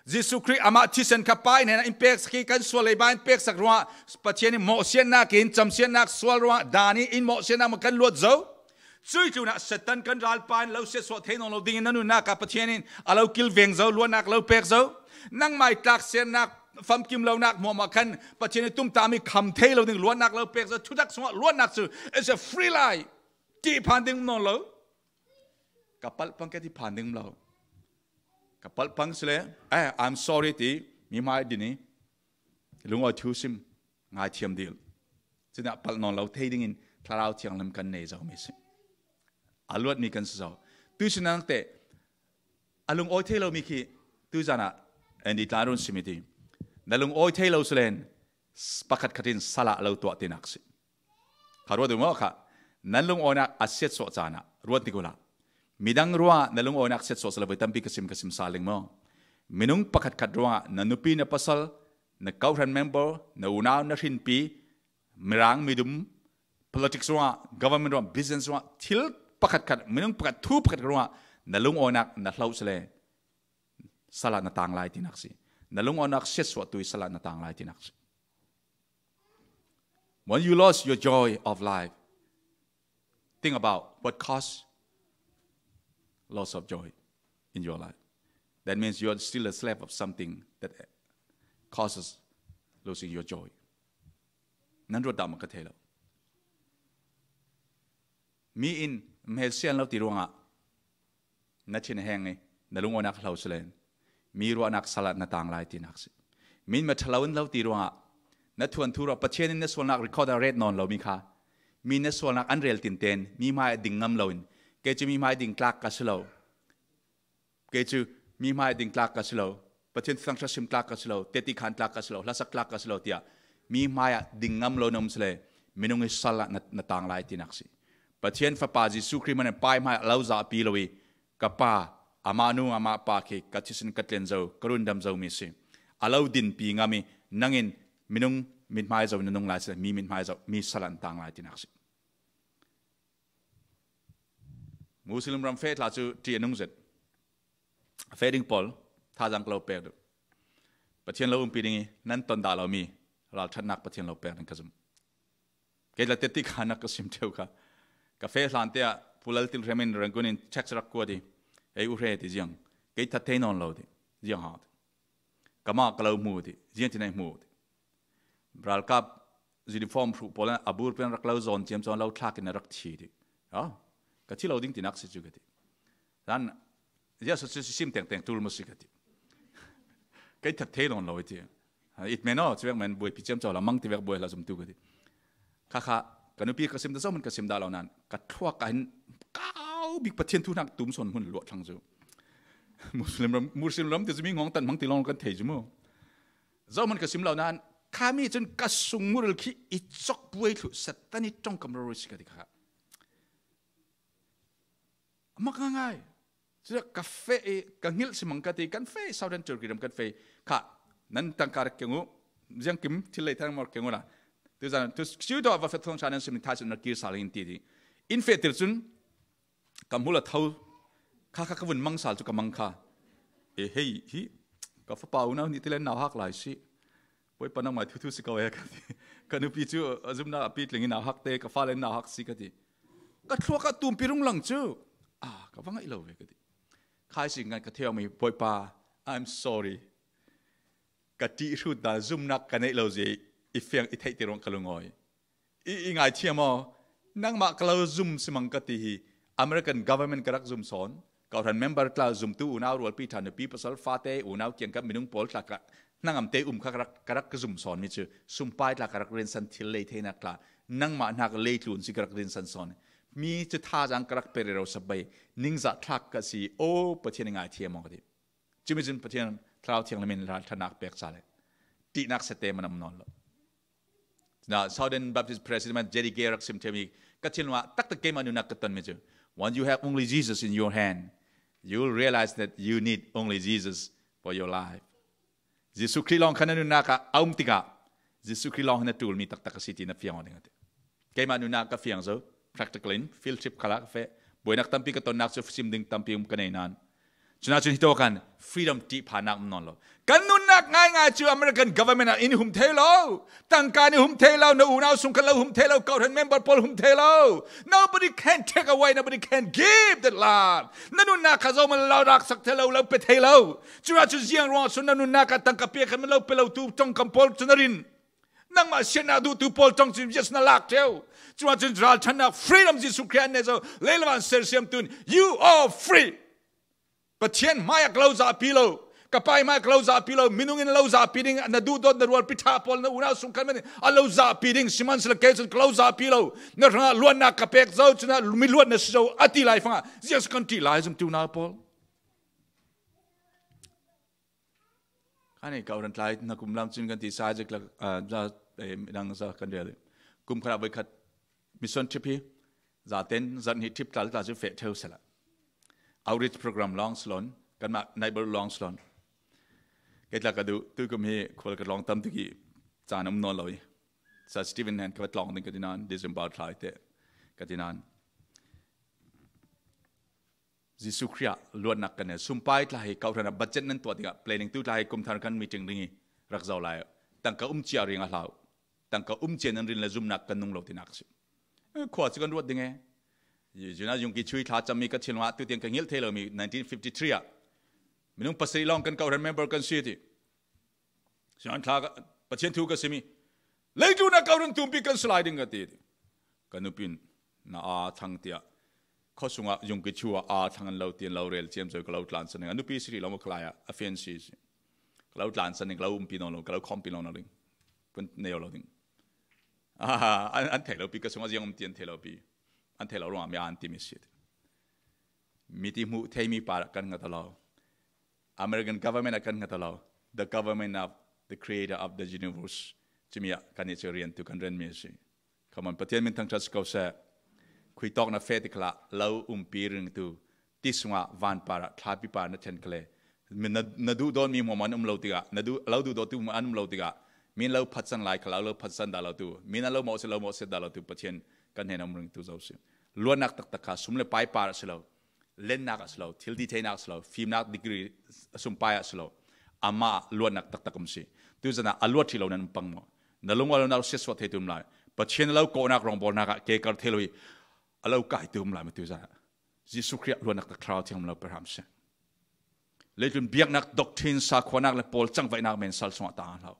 Jesuh Khrih amah thisen kha Pa i hnenah in peksak i, kan sual leiba in peksak ruangah Pathian i mawhsiatnak in, camsiatnak sual ruangah dan i in mawhsiatnak maw kan luat zo. Cuih tlunah Satan kan ralpa in lo siatsuah thei nawn lo dingin na nunnak ah Pathian in a lo kilveng zo, luatnak lo pek zo. Nangmah i tlaksernak, famkim lonak hmuahmah khan Pathian i tumtahmi kham thei lo ding luatnak lo pek zo. Thutak sungah luatnak cu it's a free life. Ti phan ding nawn lo. Ka palh pang ke ti phan ding lo. Ka palh pang si le, eh, I'm sorry ti, mi hmai din i, lungawi thu sim, ngaithiam dil. Cun a palh nawn lo thei dingin Thlarau Thianghlim kan nei zomi si. A luatmi kan si zo. Tuisun nangte a lungawi thei lomi khi tuizan ah Andy tla run simi ti. Na lungawi thei lo si len, pakhat khat in salah lo tuah tinak si. Kha ruat u maw kha, nan lungawinak a siatsuah caan ah ruat tik uhla. Midang ruangah na lungawinak siatsuah si lo, voi tampi ka sim, ka sim sal ding maw? Minung pakhat khat ruangah, na nupi, na pasal, na kawhhran member, na unau, na hrinpi, mirang, midum, politics ruangah, government ruangah, business ruangah, thil pakhat khat, minung pakhat, thu pakhat ruangah na lungawinak na hloh si le, salah na tang lai tinak si. Na lungawinak siatsuahtu i salah na tang lai tinak si. When you lost your joy of life, think about what caused loss of joy in your life. That means you are still a slave of something that causes losing your joy. Nan ruat dah maw ka thei lo. Mi in mhel sian lo ti ruangah na thin a heng i na lungawinak hlo si len, mi ruahnak salah na tang lai tinak si. Mi in maṭhalo in lo ti ruangah na thuanthu ruah, Pathian in na sualnak record a ret nawn lomi kha, mi na sualnak an rel tinten mi hmai a ding ngam loin, kei cu mi hmai ding tlak ka si lo, kei cu mi hmai a ding tlak ka si lo, Pathian thuthang hra sim tlak ka si lo, teti khan tlak ka si lo, hlasak tlak ka si lo tiah mi hmai ah ding ngam lo na um si le, minung i salah na, na tang lai tinak si. Pathian Fapa Jesuh Khrih hmanh in Pa i hmai ah a lo zahpi lo i, ka Pa, amah nu, amah pa khi ka thisen ka tlen zo, ka rundam zomi si. A lo dinpi ngam i, nangin minung mithmai zo na nung lai si le, mi mithmai zo, mi salah na tang lai tinak si. Muslim ram feh tla cu ṭih a nung zet. Feh ding pawl, thazaang ka lo pek duh. Pathian lo umpi ding i nan ton dah lo mi ralṭhatnak Pathian lo pek ding ka zum. Kei tla tetti kha nak ka sim ṭheu kha. Ka feh hlan te ah Pu Lal Tin Hrem in Rangoon in text rak kuat i, "Ei u hre," ti ziang. "Kei that thei nawn lo," ti ziang hau ti. "Ka ma ka lo hmu," ti ziang ti na hmu ti. Ralkap uniform hruh pawl a bur pen rak lo zawn ciam cawn lo thlak in a rak thi ti. "Ah, ka thi lo ding tinak si cu," ka ti. "Zan ziah so cu sim tengteng tul maw si," ka ti. "Kei that thei nawn lo," i ti. "It men aw, civek men buai pi ciam caw la mang tivek buai la zumtu," ka ti. Kha kha ka nupi ka sim ta zohman ka sim dah lo nan ka thluak ah hin kau bik Pathian thu hnak tum sawn hmun luah thlang cu. Muslim ram, Muslim ram ti cu mi ngawng tan hmang ti lawng kan thei cu mu. Zohman ka sim lo nan kha mi cun ka sung muril khi i cawk buai thluh Satan i ṭongkam rori si ka ti kha. Mak ngaingai. Cucaah ka feh i ka hngilh si mang ka ti, kan feh i Southern Turkey ram kan feh i kha nan tangka rak keng u, ziangkim thil lei thang mawk keng u la. Tu zan tu siu tawh va feh thong sha nan sim thai sun na kir sal in ti ti. In feh tir cun ka hmul a tho kha kha ka vun mang sal cu ka mang kha. E hei hi ka fapa unau nih ti le nau hak lai si. Bawipa nangmah thuthu si ko e ka ti. Ka nupi cu a zumnak a pitling in nau hak te, ka fale nau hak si ka ti. Ka thluak ah tumpi rung lang cu. Ah, ka va ngaih lo ve ka ti. Khai si ngan ka theu mi, "Bawipa, I'm sorry. Ka ṭih hrut dan zumnak ka neih lo zia i fiang i theih ti ruang ka lungawi. I, i ngaithiam aw, nangmah ka lo zum si mang ka ti hi. American government ka rak zum sawn. Kawhhran member tla zumtu unau rualpi ṭha nupi pasal fate unau kiangkap minung pawl tla ka hnangamte um kha ka rak, ka rak ka zum sawn mi cu sumpai tla ka rak rinsan thil lei theinak tla nangmah hnak leitlun si ka rak rinsan sawn. Mi cu thazaang ka rak pe rero sabai ningzah thlak ka si. O Pathian i ngaithiam aw," ka ti. Cumi cun Pathian Thlarau Thianghlim in ralṭhanak pek ca le ṭihnak sete man a um nawn lo. Cunah Southern Baptist President J D Gay rak sim ṭhemi ka thinlung ah taktak keimah nunnak ka tonmi cu, "When you have only Jesus in your hand, you will realize that you need only Jesus for your life." Jesuh Khrih lawng kha na nunnak ah a um tikah Jesuh Khrih lawng hi na ṭulmi taktak a si ti na fiang aw ding a ti. Keimah nunnak ka fiang zo, practical in, field trip khalah ka feh, buainak tampi ka tonnak cu sim ding tampi um ka nei nan. Cunah cun hitawk kan freedom ṭih phannak um nawn lo. Kan nunnak ngaingai cu American government ah in hum thei lo. Tangka nih hum thei lo, na unau sung kha lo hum thei lo, kawhhran member pawl hum thei lo. Nobody can take away, nobody can give that love. Na nunnak kha zohman lo raksak thei lo, lo pe thei lo. Cunah cu ziang ruang cu na nunnak ah tangka pia khan lo pe lo tu ṭongkam pawl cu na rin. Nangmah siatnak duhtu pawl ṭong cun yes na lak ṭheu. Cunah cun ralṭhannak freedom Jesuh Khrih an nei zo. Leilawan sersiam tun, you are free. Pathian hmai a ka lo zahpi lo, ka pai hmai a ka lo zahpi lo, minung in a lo zahpi ding, na duhdawt na rualpi ṭha pawl na unau sung khan man a lo zahpi ding, siman sila kei cun ka lo zahpi lo, na hrangah luatnak ka pek zo, cunah mi luat na si zo, a ti lai fangah ziang kan ṭih lai zumtu unau pawl. Khan i kau ran tlai na kum lam cun kan ti sai zek lak, ah, za, eh, midang za kan rel. Kum khat ah voi khat mission trip hi, zaten zan hi trip tlal tla cu feh ṭheu sela. Outreach program lawng salon, kanmah neighbor lawng salon. Kei tla ka duh, tuikum hi khual ka lawng tam tik i caan um nawn lo i. Sa Stephen hen ka va tlawng ding ka ti nan, December tlai te ka ti nan. Jesuh Khrih ah luatnak kan nei. Sumpai tla hi kau hran ah budget nan tuah tikah, planning tu tla hi kum thar kan meeting ding i rak zo lai. Tangka um cia ring a hlau. Tangka um cia nan rin le zumnak kan nung lo tinak si. Eh, khua cu kan ruat ding e. Zuna Yungki Chui thla cammi ka thinlung ah tutiang ka ngilh thei lo mi nineteen fifty-three ah minung pasarih lawng kan kau hran member kan si ti. Sian thla ka, Pathian thu ka simi. Leitlun a kau ran tumpi kan si lai ding ka ti. Ka nupin na aa thang tiah. Khuasung ah Yungki Chu ah aa thang an lo ti an lo rel ciam zo ka lo tlan san ding. A nupi si rih lo maw ka lai ah a fian si si. Ka lo tlan san ding, ka lo umpi nawn lo, ka lo khawmpi nawn lo ding. Kan nei lo ding. Ah, an, an thei lo pi ka sung a ziang um ti an thei lo pi. An thei lo ruang ah mi an ti mi si. Mi ti hmuh thei mi par kan ngat lo. American government a kan ngat lo. The government of the creator of the universe. Cumi ah kan i cu rian tu kan ren mi si. Come on, Pathian min thangṭhat si ko seh. Khui tawk na feh tikla lo umpi ring tu. Ti sungah van par ah thlapi par na then kale. Min na, na duh dawn mi hmuahmah an um lo tikah, na duh, lo duh dawn tu hmuah an um lo tikah, min lo phatsan lai kha lo, lo phatsan dah lo tu, min an lo mawhsiat, lo mawhsiat dah lo tu, Pathian kan hnen a um ring tu zo si. Luatnak taktak kha sum le pai par a si lo. Lennak ah si lo, thil di theinak si lo, fimnak degree a sumpai ah si lo, amah luatnak taktak um si. Tuzan ah a luat hi lo nan um pang maw? Na lung a lo nak siatsuah thei tum lai. Pathian a lo kawhnak rawngbawlnak ah ke kar thei lo hi. A lo kai tum lai maw tuzan ah? Jesuh Khrih luatnak tak Thlarau Thiang lo perham si. Leitlun biaknak doctrine sakhuanak le pawl cangvaihnak men sal sungah tang lo.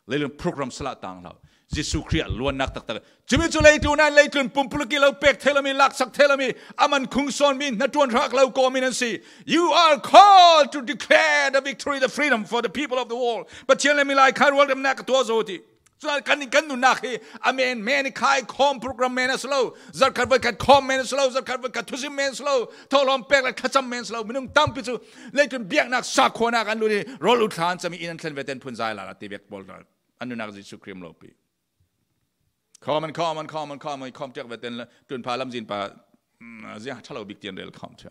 Leitlun program salah tang lo. Jesuh Khrih luatnak taktak. Cumi cu leitlun ah leitlun pumpuluk i lo pek thei lomi, laksak thei lomi, a man khung sawnmi, hnaṭuan hrak lo kawmi nan si. You are called to declare the victory, the freedom for the people of the world. Pathian le milai kha rualdamnak ka tuah zo ti. Cun kan, kan nunnak hi a men, men i khai khawm program men a si lo, zarhkhat voikhat khawm men a si lo, zarhkhat voikhat thusim men a si lo, thohlawm pek le thlacam men a si lo. Minung tampi cu leitlun biaknak sakhuanak an lut i rawl u thlan cami in an thlen ve ten phun zai lala ti vek pawl an nunnak Jesuh Khrih um lo pi. Khawm an khawm an khawm an khawm an khawm tiak ve ten le tunpha lamzin pa, mm, ziang ṭha lo bik tian rel khawm ṭha.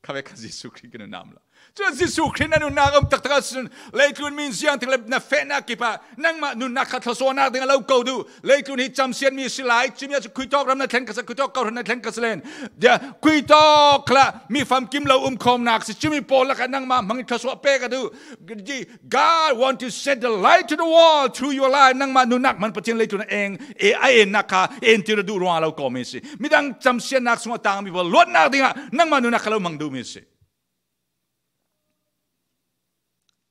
Kha ve kha Jesuh Khrih ka nunam lo. Cun Jesuh Khrih na nunnak um taktak ahcun leitlun mi in ziang tik le na fehnak kip ah nangmah nunnak kha thluasuahnak ding a lo ko duh. Leitlun hi camsiatmi a si lai. Cumi ah cu khuitawk ram na thlen ka si, khuitawk kawhhran na thlen ka si len. Dia, khuitawk khal ah mi famkim lo um khawmnak si. Cumi pawl lakah nangmah hmang i thluasuah pek a duh. God want to set the light to the world through your life. Nangmah nunnak hman Pathian leitlun a eng, e, a ennak kha entir a duh ruangah lo kawmi si. Midang camsiatnak sungah tangmi pawl luatnak dingah nangmah nunnak kha lo hmang duhmi si.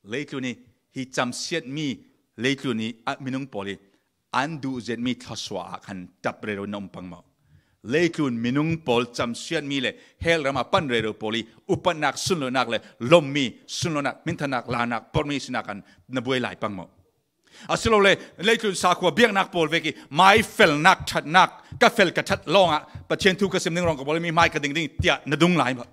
Leitlun i hi camsiatmi leitlun i a minung pawl i an duh zetmi thluasuah ah khan ṭap rero na um pang maw? Leitlun minung pawl camsiatmi le hell ram ah pan rero pawl i upatnak, sunlonak le lommi, sunlonak, hminthannak, lanak, porhmi sinak khan na buai lai pang maw? Asilole leitlun sakhua biaknak pawl vek i mai felnak, ṭhatnak, ka fel ka ṭhat lawngah Pathian thu ka sim ding, rawng ka bawl, mi hmai ka ding ding tiah na dung lai maw?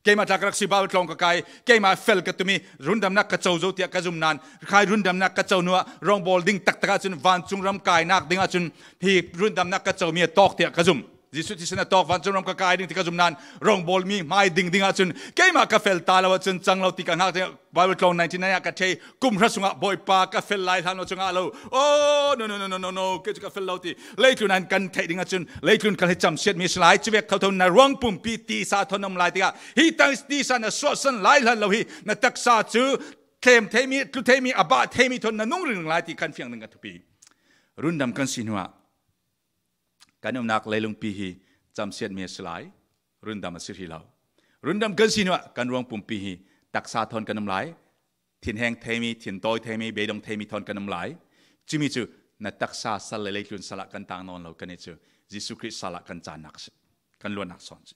Keimah tla ka rak si, Baibal tlawng ka kai, keimah fel ka tumi, rundamnak ka co zo tiah ka zum nan, khai rundamnak ka co hnuah rawngbawl ding taktak ahcun vancung ram kainak ding ahcun hi rundamnak ka comi a tawk tiah ka zum. Jesuh thisen a tawk, vancung ram ka kai ding ti ka zum nan, rawngbawlmi hmai ding ding ahcun keimah ka fel ta lo ahcun cang lo ti ka hngak ding. Baibal tlawng ninety nine ah ka thei, kum hra sungah Bawipa ka fel lai hlan lo cu ngah lo. Oh, no, no, no, no, no, no, kei cu ka fel lo ti. Leitlun an kan theih ding ahcun, leitlun kan hi camsiatmi a si lai, cuvek thotho na ruang pumpi tisa thawn na um lai tikah, hi tang tisa na suahsan lai hlan lo hi, na taksa cu tlem theimi, tlu theimi, a bah theimi thawn na nung ringring lai ti kan fiang ding ka thupi. Rundam kan si hnuah, kan umnak leilungpi hi camsiatmi a si lai, rundam a si rih lo. Rundam kan si hnuah kan ruang pumpi hi taksa thawn kan um lai, thinheng theimi, thintawi theimi, beidong theimi thawn kan um lai. Cumi cu na taksa sal le leitlun sal ah kan tang nawn lo, kan i cu Jesuh Khrih sal ah kan cannak si, kan luatnak sawn si.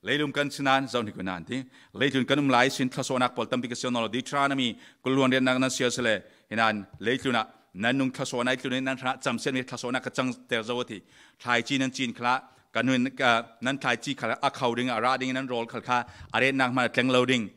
Leilung kan si nan, zohhnik u nan ti. Leitlun kan um lai sin thluasuahnak pawl tampi ka siar nawn lo. Deuteronomy kul luan riatnak nan siar sile, hi nan leitlun ah nan nung thluasuahnak, leitlun in nan hrangah camsiatmi thluasuahnak ka cangter zo a ti. Thlaici nan cin khalah, ka nun, ka, nan thlaici khal a kho ding, a rah ding, nan rawl khal kha a retnak hmanh a tleng lo ding.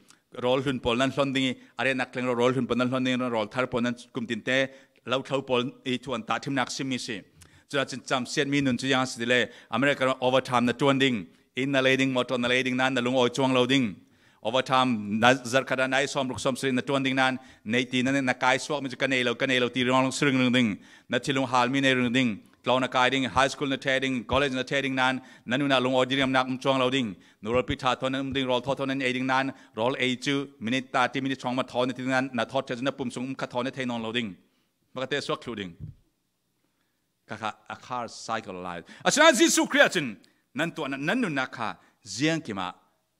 Rawl hlun pawl nan hlon ding i a retnak tleng lo, rawl hlun pawl nan hlon ding, rawl thar pawl nan kumtinte, lo thlo pawl i thuan tahṭhimnak simmi si. Cucaah cun camsiatmi nun cu ziang a si ti le, America ram overtime na ṭuan ding, inn na lei ding, motor na lei ding nan na lungawi cuang lo ding. Overtime na zarhkhat ah nai sawmruk sawmsarih na ṭuan ding nan, neih ti na, na kai suakmi cu ka nei lo, ka nei lo ti ringring si ringring ding. Na thinlung halmi nei ring ding. Tlawng na kai ding, high school na ṭheh ding, college na ṭheh ding nan, na nun ah lungawi diriamnak um cuang lo ding. Nurawlpi ṭha thawn nan um ding, rawl thaw thawn nan ei ding nan, rawl ei cu minit ta ti, minit hrawng ma thaw na ti ding nan, na thawt ṭheh cu na pum sung um kha thaw na thei nawn lo ding. Maka te suak thluh ding. Kha kha a curse cycle a lai. Asinain Jesuh Khrih ahcun nan tuahnak, nan nunnak kha ziangkim ah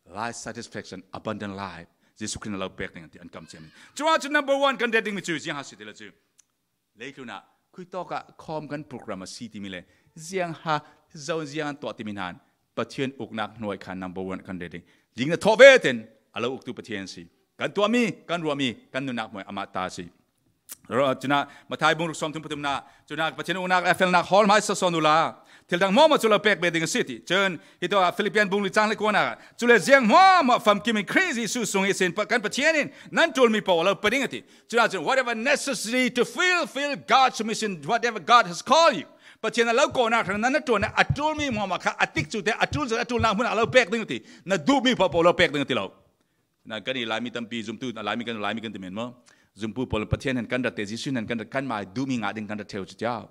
life satisfaction, abundant life, Jesuh Khrih na lo pek ding an ti an kam ciami. Cuah cun number one kan ret dingmi cu ziang ha si ti le cu, leitlun ah khuitawk ah khawm kan program a si timi le ziang ha zo ziang an tuah timi hna in Pathian uknak hnuai kha number one kan ret ding. Ding na thawh ve ten a lo uktu Pathian si. Kan tuahmi, kan ruahmi, kan nunnak hmuai amah ta si. Ro-, cunah Matthai bung ruk sawm thum pathum na, cunah Pathian uknak a felnak hawl hmai sasawn uhla, thil dang hmuahhmuah cu lo pek ve ding a si ti. Cun, hi tawh Philippian bung li cang le kuanak, cule ziang hmuahhmuah famkim in Khrih Jesuh sung ihsin pa-, kan Pathian in nan ṭulmi paoh a lo pe ding a ti. Cunah cun, whatever necessary to fulfill God's mission, whatever God has called you. Pathian a lo kawhnak hrang nan na ṭuan a ṭulmi hmuahhmuah kha a tikcu te a ṭul zat a ṭulnak hmun ah a lo pek ding a ti. Na duhmi paoh paoh a lo pek ding a ti lo. Na kan i Laimi tampi zumtu, Laimi kan, Laimi kan ti men maw? Zumpu pawl Pathian han kan rat te, Jesuh han kan rat, kanmah duhmi ngah ding kan rat ṭheu cu tiau.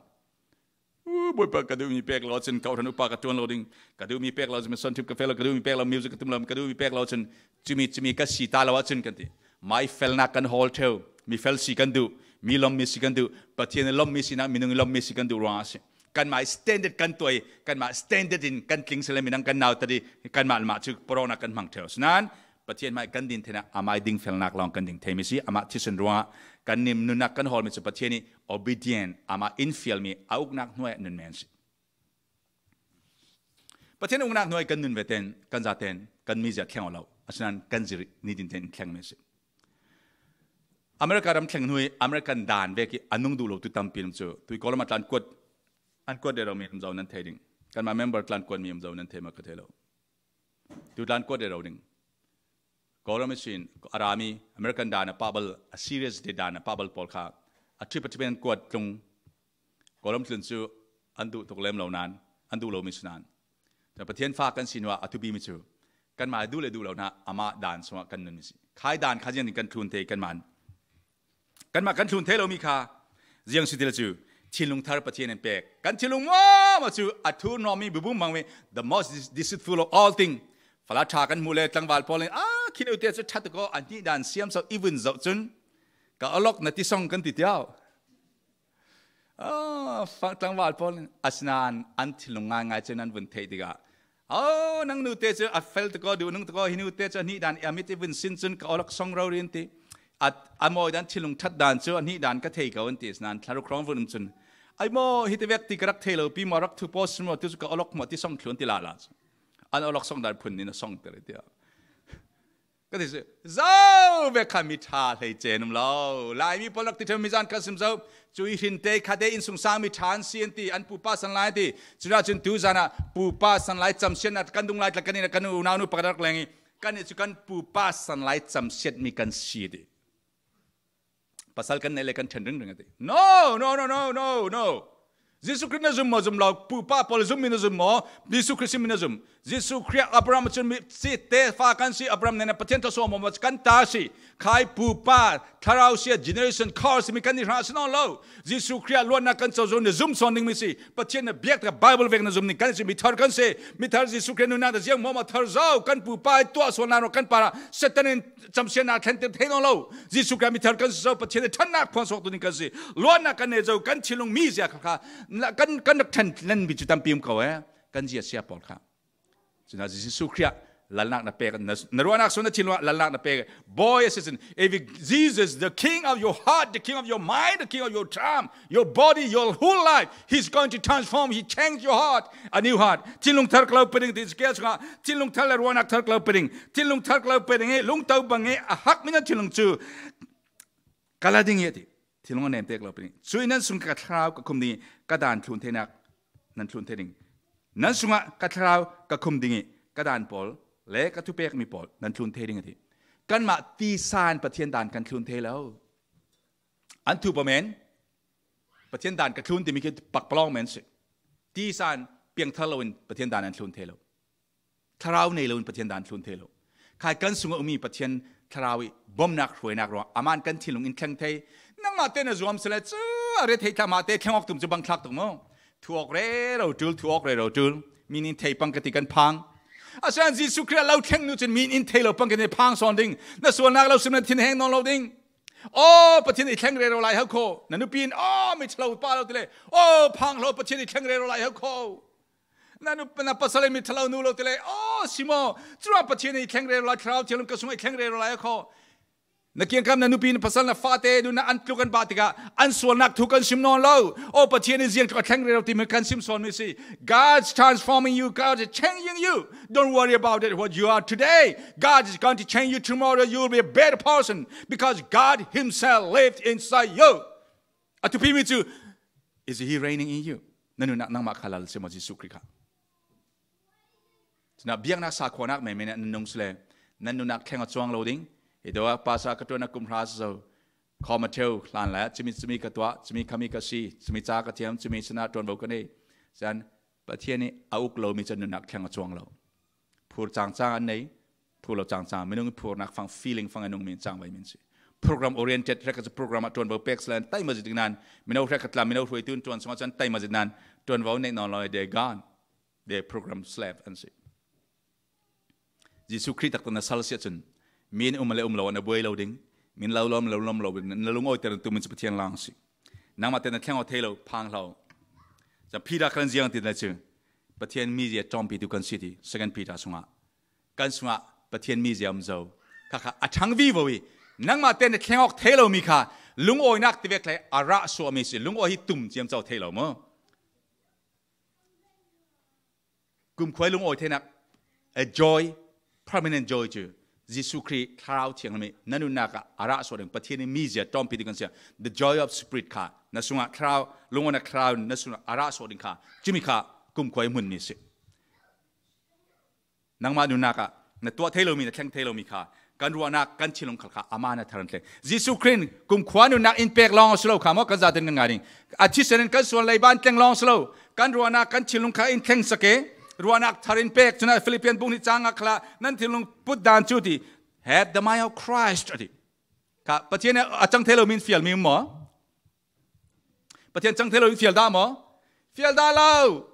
Bawipa, ka duhmi pek lo cun ka upa ka ṭuan lo ding. Ka duhmi pek lo cun mission trip ka feh lo, ka duhmi pek lo music ka tum lo, ka duhmi pek lo cun cumi, cumi ka si ta lo ahcun kan ti. Mah felnak kan hawl ṭheu, mi fel si kan duh, mi lawmmi si kan duh, Pathian lawmmi sinak, minung lawmmi si kan duh ruangah a si. Kanmah standard kan tuah i, kanmah standard in kan tling si le minung kan nautat i, kanmah mah cu porhawngnak kan hmang ṭheu. Asinain Pathian hmai kan din theinak, amah i ding felnak lawng kan ding theimi si, amah thisen ruangah kan nim nunnak kan hawlmi cu Pathian i obedient, amah in fialmi a uknak hnuai nun men si. Pathian uknak hnuai kan nun ve ten, kan za ten, kan mizia thleng aw lo. Asinain kan zir nitin ten thlengmi si. America ram thleng hnu i American dan vek i a nung duh lo tu tampi an um cu, tui Kawlram ah tlan kuat, an kuat rero mi um zo nan thei ding. Kanmah member tlan kuat mi um zo nan thei maw ka thei lo. Tu tlan kuat rero ding. Kawlram ihsin a rami American dan a pahbal, a serious te dan a pahbal pawl kha a trip a trip in an kuat tlung. Kawlram tlun cu an duh tuk lem lo nan, an duh lo mi si nan. Cun Pathian fa kan si hnuah a thupi mi cu kanmah duh le duh lo hna amah dan sungah kan nun mi si. Khai dan kha ziang ding kan thlun thei kanmah. Kanmah kan thlun thei lo mi kha ziang si ti le cu thinlung thar Pathian in pek. Kan thinlung maw maw cu a thur nawmi bubum mang mi, the most deceitful of all thing. Fala ṭha kan hmuh le tlangval pawl in, "Ah, khin ute cu ṭha tuk aw, an hnih dan siam so i vun zoh cun ka awlok na ti song," kan ti tiau. Ah, fa-, tlangval pawl in, asinain an thinlung ngaingai cun an vun theih tikah, "Oh, nang nute cu a fel tuk aw, duh nung tuk aw, hi nute cu a hnih dan i a mit i vun sin cun ka awlok song rori," an ti. A, a mawi dan thinlung ṭhat dan cu a hnih dan ka thei ko an ti, asinain thlaruk hrawng vun um cun, "Ai maw, hi ti vek ti ka rak thei lo pi maw, rak thu paw si maw, tu cu ka awlok maw ti song thlu," an ti lala cu. An awlok song dan phun nin a song ter i tiah. Ka ti si, zo ve kha mi ṭha hlei cen um lo. Laimi pawl rak ti ṭheu mi zan kan sim zo. Cu i hrin te kha te innsungsang mi ṭha an si an ti, an pupa san lai ti. Cucaah cun tu zan ah pupa san lai camsiatnak kan dung lai tla kan inn ah kan unau nu pakhat rak leng i kan nih cu kan pupa san lai camsiat mi kan si ti. Pasal kan neih le kan ṭhen ringring a ti. No, no, no, no, no, no. Jesuh Khrih na zum maw zum lo, pupa pawl zummi na zum maw, Jesuh Khrih sinmi na zum. Jesuh Khrih Abraham cun mi si te fa kan si, Abraham nen Pathian thluasuah maw maw kan ta si. Khai pupa, thlarau si a generation curse mi kan i hrang a si nawn lo. Jesuh Khrih luatnak kan co zo na zum sawn ding mi si. Pathian na biak tak Bible vek na zum ding kan si, mi thar kan si. Mi thar Jesuh Khrih nunnak na ziang maw maw thar zo, kan pupa i tuah sualnak ruang kan parah Satan in camsiatnak thlen ter thei nawn lo. Jesuh Khrih mi thar kan si zo, Pathian nih ṭhannak phuang suaktu ning kan si. Luatnak kan nei zo, kan thinlung mi zia kha, kha, na, kan, kan rak ṭhan nan mi cu tampi um ko e, kan zia sia pawl kha. Cun Jesuh Khrih lalnak na pek, na, na ruahnak sual na thinlung ah lalnak na pek. Bawi a si cun, if Jesus, the king of your heart, the king of your mind, the king of your time, your body, your whole life, he's going to transform, he changed your heart, a new heart. Thinlung thar ka lo pe ding ti, Ezekiel chungah thinlung thar le ruahnak thar ka lo pe ding. Thinlung thar ka lo pe ding i lungto bang i a hak mi na thinlung cu ka la ding i a ti. Thinlung a nem te ka lo pe ding. Cui nan sung ka thlarau ka khum ding i ka dan thlun theinak nan thlun thei ding. Nan sungah ka thlarau ka khum ding i ka dan pawl le ka thupek mi pawl nan thlun thei ding a ti. Kanmah tisan Pathian dan kan thlun thei lo. An thu pamen Pathian dan ka thlun timi khi pakpalawng men si. Tisan piangthar loin Pathian dan an thlun thei lo. Thlarau nei loin Pathian dan thlun thei lo. Khai kan sungah umi Pathian thlarau i bomnak hruainak ruang aman kan thinlung in thleng thei. Nangmah te na zuam si le cu a rethei thla mah te thleng awk tum cu bang thlak tuk maw? Thu awk rero ṭul, thu awk rero ṭul. Mi nin thei pang ka ti kan phang. Asian Jesuh Khrih a lo thleng nu cun mi nin thei lo pang ka ti phang sawn ding. Na sualnak lo sim na thin heng nawn lo ding. Aw, Pathian i thleng rero lai ho kho. Na nupi in, "Aw, mi ṭhalo pa lo," ti le, "Aw, phang lo, Pathian i thleng rero lai ho kho." Na nupi, na pasal in mi ṭhalo nu lo ti le, "Aw, si maw? Curuangah Pathian i thleng rero lai, Thlarau Thianghlim ka sungah i thleng rero lai ho kho." Na kiangkam na nupi, na pasal, na fate, nunnak an tluk an bah tikah an sualnak thu kan sim nawn lo. Aw, Pathian in ziang tluk a thleng rero timi kan sim sawn mi si. God's transforming you, God is changing you. Don't worry about it, what you are today. God is going to change you tomorrow. You will be a better person because God himself lived inside you. A thupi mi cu, is he reigning in you? Na nunnak nangmah kha lal si maw Jesuh Khrih kha? Cunah biaknak sa khuanak menmen ah nan nung si le nan nunnak thleng a cuang lo ding. Hi do ah pasa ka ṭuan a kum hra si zo. Khawm a ṭheu hlan lai ah cumi, cumi ka tuah, cumi khami ka si, cumi ca ka thiam, cumi sinah ṭuanvo ka nei. Cun Pathian nih a uk lomi cun nunnak thleng a cuang lo. Phur cangcang an nei, phur lo cangcang. Minung i phurnak fang, feeling fang a nungmi in cangvai min si. Program oriented, hrekhat cu program ah ṭuanvo pek si le an taima zit ding nan, mino hrekhat tla, mino hruaitu in ṭuan sungah cun an taima zit nan, Ṭuanvo neih nawn lo, they gone. They program slave an si. Jesu Khrih taktak na sal si ahcun, mi in um le um lo, na buai lo ding, min lo lawm lo lawm lo, na lungawiter na tum in cu Pathian lang si. Nangmah te na thleng aw thei lo, phang hlah. Cun Peter khan ziang ti na cu, Pathian mizia ṭawmpitu kan si ti, Second Peter sungah. Kan sungah Pathian mizia um zo. Kha kha a ṭhang vivo i, nangmah te na thleng awk thei lo mi kha, lungawinak ti vek le a rah suahmi si, lungawi hi tum ciamco thei lo maw? Kumkhua i lungawi theinak, a joy, permanent joy cu Jesu Khrih Thlarau Thianghlim i na nunnak ah a rah suah ding, Pathian i mizia ṭawmpi ding kan si. The joy of spirit kha na sungah Thlarau, lungawinak Thlarau na sungah a rah suah ding kha, cumi kha kumkhua i hmunmi si. Nangmah nunnak ah na tuah thei lomi, na thleng thei lomi kha, kan ruahnak, kan thinlung khal kha amah na thar in thleng. Jesu Khrih in kumkhua nunnak in pek lawng a si lo kha maw, kan zaten kan ngai ding. A thisen in kan suan leiba in thleng lawng a si lo. Kan ruahnak, kan thinlung kha in thleng sak e. Ruahnak thar in pek, cun a Philippian bung hnih cang ah khalah nan thinlung put dan cu ti. Have the mind of Christ a ti. Kha Pathian a cang thei lomi in fialmi um maw? Pathian cang thei lo in fial dah maw? Fial dah lo.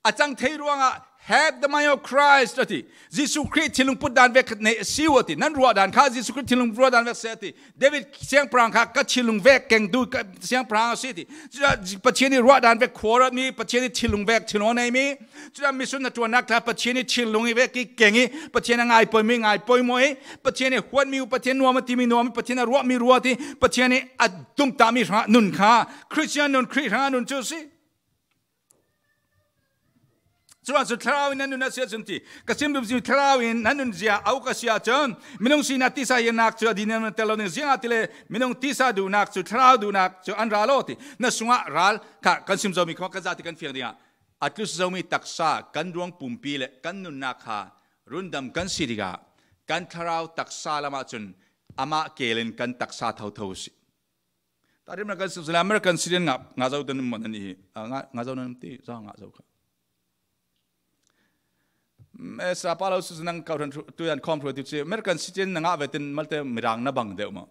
A cang thei ruangah have the mind of Christ a ti. Jesu Khrih thinlung put dan vek khat nei a si uh a ti. Nan ruah dan kha Jesu Khrih thinlung ruah dan vek si a ti. David siangpahrang kha ka thinlung vek kengtu ka siangpahrang a si a ti. Cucaah Pathian i ruah dan vek khuaratmi, Pathian i thinlung vek thinlung a neimi. Cucaah mission na ṭuannak kha Pathian i thinlung i vek i keng i, Pathian a ngai poimi ngai poimaw i, Pathian i huatmi uh Pathian nuam a timi nuam i, Pathian a ruahmi ruat i, Pathian i a tumtahmi hrangah nun kha Khristian nun, Khrih hrangah nun cu a si. Curuang cu Thlarau in nan nun a si ahcun ti, ka sim duh cu Thlarau in nan nun zia a uk a si ahcun, minung sinak tisa hiarnak cu a din nan tel lo ding, ziangahtile minung tisa duhnak cu Thlarau duhnak cu an ra lo ti. Na sungah ral kha kan sim zomi kha kan zati kan fiang dingah, a tlusa zomi taksa kan ruang pumpi le kan nunnak kha rundam kan si tikah kan thlarau taksa lamah cun amah kel in kan taksa thotho a si. Tahṭhimnak kan sim sila American citizen ngah, ngah zo nan maw nan i, ah, ngah, ngah zo nan ti, zo ngah zo kha. Esra pa lo su nang kau ṭhan tu yan khawm ṭhuai tu si American citizen na ngah ve tin malte mirang na bang deuh maw?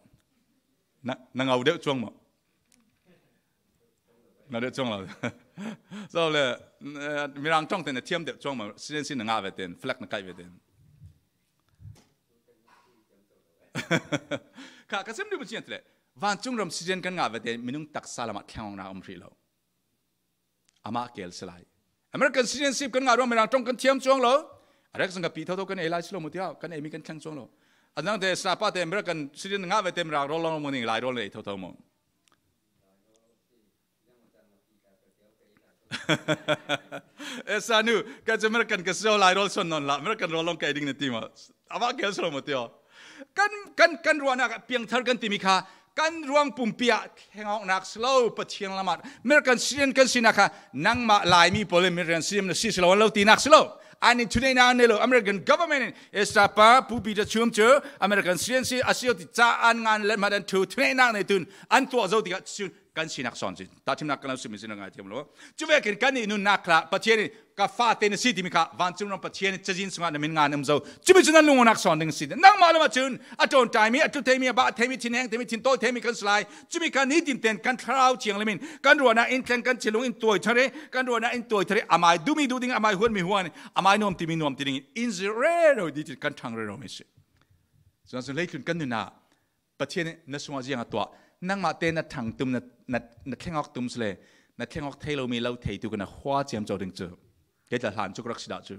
Na, na ngau deuh cuang maw? Ngau deuh cuang lo. So le, eh, mirang ṭong te na thiam deuh cuang maw? Citizen si na ngah ve tin, flag na kaih ve tin. Kha ka sim duh chin ti le, vancung ram citizen kan ngah ve tin, minung taksa lamah thleng awknak um hrih lo. Amah kel si lai. American citizenship kan ngah ruang mirang ṭong kan thiam cuang lo. A rek zong ka pi thotho kan ei lai si lo mu tiau, kan eimi kan thleng cuang lo. A nang te sapa te American citizen ngah ve te mirang rawl lawng mu ning lai rawl nei thotho mu. E sanu, ka cu American ka si lai rawl son non la, American rawl lawng ka ei ding na ti ma. Amah kel si lo mu tiau. Kan, kan, kan ruahnak ah piangthar kan timi kha, kan ruang pumpi ah thleng awknak si lo, Pathian lamah. American citizen kan sinak kha, nangmah Laimi pawl in American citizen na si si lo, an lo tinak si lo. An in thuneihnak an nei lo, American government in Esra pa, Pu Peter Chum cu American citizen si a si ti caah an ngan let hmat an thu, thuneihnak nei tun an tuah zo tikah cun kan sinak sawn si. Tahṭhimnak kan lo simi si na ngai thiam lo. Cu vekin kan i nunnak kha Pathian in ka fate na si timi kha vancung ram Pathian in cazin sungah na min ngan um zo. Cumi cu nan lungawnak sawn ding si. Nangmah lam ahcun a ṭawn ṭaimi, a tlu theimi, a bah theimi, thinheng theimi, thintawi theimi kan si lai. Cumi kha nitin ten kan thlarau thianghlim in kan ruahnak in thleng kan thinlung in tuai thar i, kan ruahnak in tuai thar i, amai duhmi duh ding, amai huatmi huan, amai nuam timi nuam ti ding in in zirh rero nitin kan ṭhang rero mi si. Cun leitlun kan nunah Pathian nih na sungah ziang a tuah? Nangmah te na ṭhang tum, na, na, na thleng awk tum si le, na thleng awk thei lomi lo theitu kan a hua ciamco ding cu. Kei tla hlan cu ka rak si dah cu.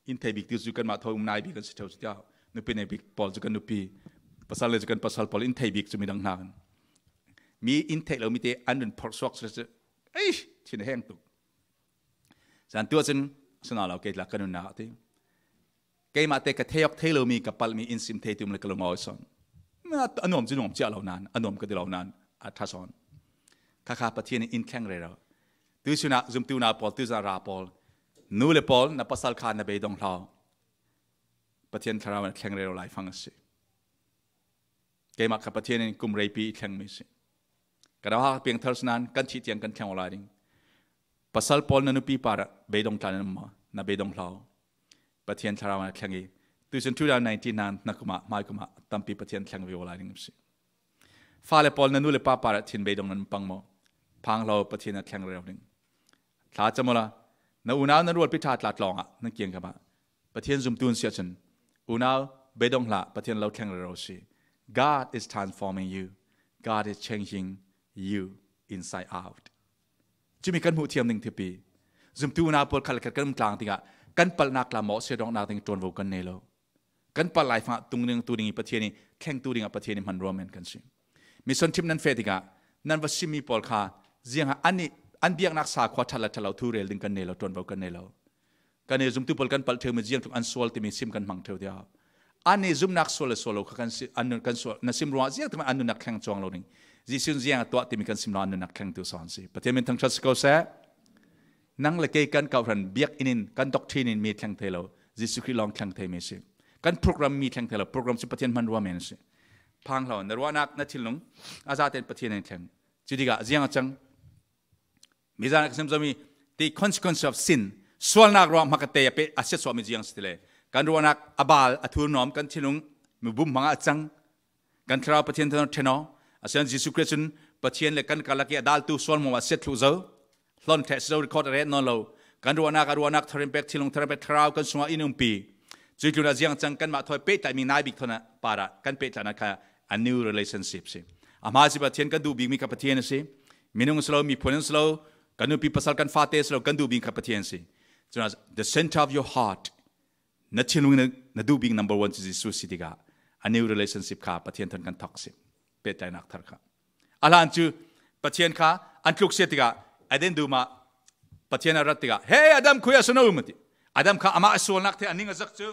In thei bik tu cu kanmah tho um nai bik kan si tho cu tiah. Nupi nei bik pawl cu kan nupi, pasal le cu kan pasal pawl in thei bik cu midang hna kan. Mi in theih lomi te an run phorh suak si le cu. Ei, thin a heng tuk. Zan tuah cun, si hna lo, kei tla ka nunnak a ti. Keimah te ka thei awk thei lomi, ka palhmi in sim thei tum le ka lungawi sawn. Na, a nuam cu nuam ciah lo nan, a nuam ka ti lo nan, a ṭha sawn. Kha kha Pathian in in thleng rero. Tuihsun ah zumtu na pawl, tuihsun ah ra pawl, nu le pawl, na pasal kha na beidong hlah. Pathian thlarau in a thleng rero lai fang a si. Keimah kha Pathian in kum reipi i thlengmi si. Ka nauhak piangthar si nan kan thih tiang kan thleng aw lai ding. Pasal pawl na nupi par ah beidong tla nan maw, na beidong hlah. Pathian thlarau na thleng i. Tuisun two thousand nineteen nan na kumah, hmai kumah tampi Pathian thleng ve aw lai ding si. Fale pawl na nu le pa par ah thin beidong nan pang maw. Phang hlah, Pathian na thleng rero ding. Thla cam awla, na unau na rualpi ṭha tla tlawngah na kiangkhamah Pathian zumtu an si ahcun, unau, beidong hlah, Pathian lo thleng rero si. God is transforming you. God is changing you inside out. Cumi kan hmuh thiam ding thupi. Zumtu unau pawl khat le khat kan um tlang tikah kan palhnak tla mawhsia dongnak ding ṭuanvo kan nei lo. Kan palh lai fangah tung ding tu ding i Pathian i thlengtu dingah Pathian i hmanrua men kan si. Mission trip nan feh tikah nan va simmi pawl kha ziangah an i, an biaknak sa khua ṭhat le ṭhat lo thu rel ding kan nei lo, ṭuanvo kan nei lo. Kan i zumtu pawl kan palh ṭheumi ziangtluk an sual timi sim kan hmang ṭheu tia. An i zumnak sual le sual lo kha kan si, an nun, kan sual, na sim ruangah ziangtluk an nunnak thleng cuang lo ding. Jesuh in ziang a tuah timi kan sim lo an nunnak thlengtu sawn si. Pathian min thangṭhat si ko seh. Nang le kei kan kawhhran biakinn in kan doctrine in mi thleng thei lo, Jesuh Khrih lawng thleng theimi si. Kan program mi thleng thei lo, program si Pathian hmanrua men si. Phang hlah, na ruahnak, na thinlung a zaten Pathian in thleng. Cutikah ziang a cang? Mizan a ka sim zomi, the consequence of sin, sualnak ruang hmak a te a peh a siatsuahmi ziang si tile, kan ruahnak a bal, a thur nuam, kan thinlung mi bum hmangah a cang. Kan thlarau Pathian thawh ṭhen aw. Asian Jesuh Khrih cun Pathian le kan karlak i a daltu sual hmuahhmuah a siat thluh zo. Hlon ṭheh si zo, record a ret nawn lo. Kan ruahnak a ruahnak tharimpek, thinlung tharimpek, thlarau kan sungah in umpi. Cuih tlunah ziang cang? Kanmah thawi pehtlaihmi nai bik thawn a parah kan pehtlaihnak kha a new relationship si. A hmaisi Pathian kan duh bikmi kha Pathian a si. Minung si lo, miphun si lo, kan nupi pasal kan fate si lo, kan duh bik kha Pathian si. Cunah the center of your heart, na thinlung in na, na duh bik number one cu Jesuh si tikah a new relationship kha Pathian thawn kan thawk si. Pehtlaihnak thar kha. A hlan cu Pathian kha an tluk sia tikah Eden dum ah Pathian a rat tikah, "He Adam, khui ah si no?" a ti. Adam kha amah a sualnak thei a ning a zak cu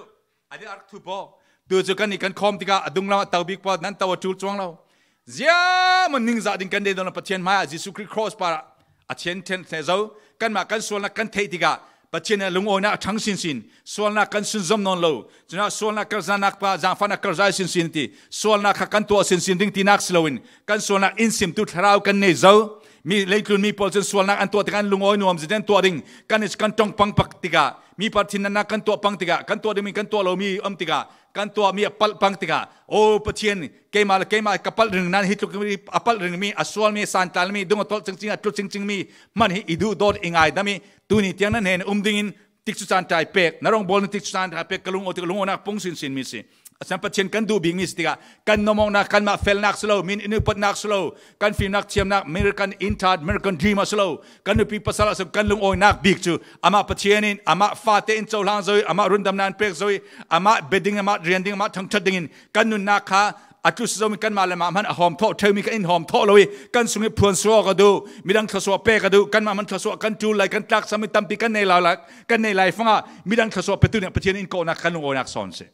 a dik a rak thup aw. Tu cu kannih kan khawm tikah a dunglam a to bik pawl nan to a ṭul cuang lo. Ziah maw ningzah ding kan dei dawn lo, Pathian hmaiah Jesuh Khrih cross parah a thian ṭhen hleh zo. Kanmah kan sualnak kan theih tikah Pathian a lungawinak a ṭhang sinsin, sualnak kan sunzom nawn lo. Cunah sualnak karhzanak pa zaangfahnak karhzai sinsin ti, sualnak kha kan tuah sinsin ding tinak si loin kan sualnak in simtu thlarau kan nei zo. Mi leitlun mi pawl cun sualnak an tuah tikah an lungawi nuam zin an tuah ding, kan, kan ṭong pang pak tikah, mi par thinnannak kan tuah pang tikah, kan tuah dingmi kan tuah lomi um tikah, kan tuahmi a palh pang tikah, "O Pathian, keimah le keimah ka palh ring nan hi tluk a palh ringmi, a sualmi, a santlalmi, dung a tolh cingcing, a tlu cingcingmi hman hi i duhdawt, i ngaidam i tuni tiang na hnen um dingin tikcu caan ṭai pek, na rongbawl ning tikcu caan ṭai pek, ka lungawi tikah lungawinak pung sinsinmi si." Asian Pathian kan duh bikmi si tikah kan nomawknak, kanmah felnak si lo, min in upatnak si lo, kan fimnak thiamnak, American intart, American dream a si lo, kan nupi pasal a si lo, kan lungawinak bik cu amah Pathian in amah fate in cohlang zo i, amah rundamnak in pek zo i, amah bia ding, amah rian ding, amah thangṭhat dingin kan nunnak kha a tlu si zomi kanmah le mah hman a hawm thawh ṭheumi kha in hawm thawh lo i, kan sung i phuan suak a duh, midang thluasuah pek a duh, kanmah hman thluasuah kan ṭul lai, kan tlak sami tampi kan nei lai, kan nei lai fangah midang thluasuah petu nih Pathian in kawhnak kan lungawinak sawn si.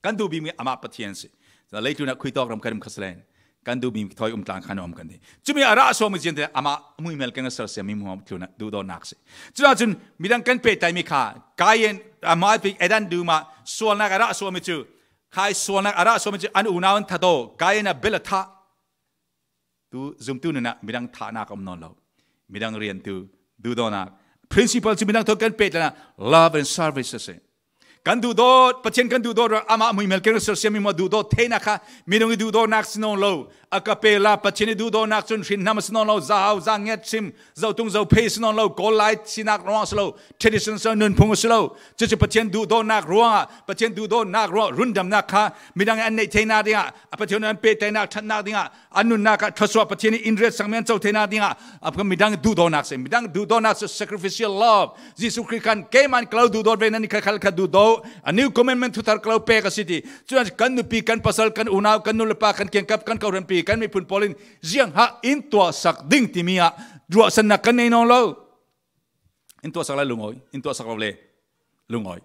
Kan duh bikmi amah Pathian si. Leitlun ah khuitawk ram kan rim kha si len, kan duh bikmi thawi um tlang khan a um kan ti. Cumi a rah suakmi cian te amah muimel kan sersiammi hmuam tlun ah duhdawtnak si. Cunah cun midang kan pehtlaihmi kha Kain, a hmaipik Eden dum ah sualnak a rah suakmi cu, khai sualnak a rah suakmi cu an unau an that aw, Kain a bel a thah. Tu zumtu nun ah midang thahnak a um nawn lo. Midang riantu, duhdawtnak, principle cu midang thawn kan pehtlaihnak, love and service a si. Kan duhdawt, Pathian kan duhdawt ruangah amah muimel kan sersiammi hmuah duhdawt theinak kha minung i duhdawtnak si nawn lo. A ka pela Pathian i duhdawtnak cun hrinhnam a si nawn lo, zahau, zangiat sim, zotung, zophei a si nawn lo, kawl lai sinak ruang a si lo, tradition a si lo, nunphung a si lo. Cucu Pathian duhdawtnak ruangah, Pathian duhdawtnak ruangah rundamnak kha midang i an neih theinak dingah, a Pathian an pehtlaihnak ṭhatnak dingah, an nunnak ah thluasuah Pathian i in retsakmi an co theinak dingah a kan midang duhdawtnak si. Midang duhdawtnak cu sacrificial love. Jesuh Khrih khan, "Keimah in ka lo duhdawt ve, nannih kha khal kha duhdaw. A new commandment thuthar ka lo pek a si," ti. Cun kan nupi, kan pasal, kan unau, kan nu le pa, kan kiangkap, kan kawhhranpi, kan miphun pawl in ziang hah in tuahsak ding timi ah ruahsannak kan nei nawn lo. In tuahsak le lungawi, in tuahsak lo le lungawi.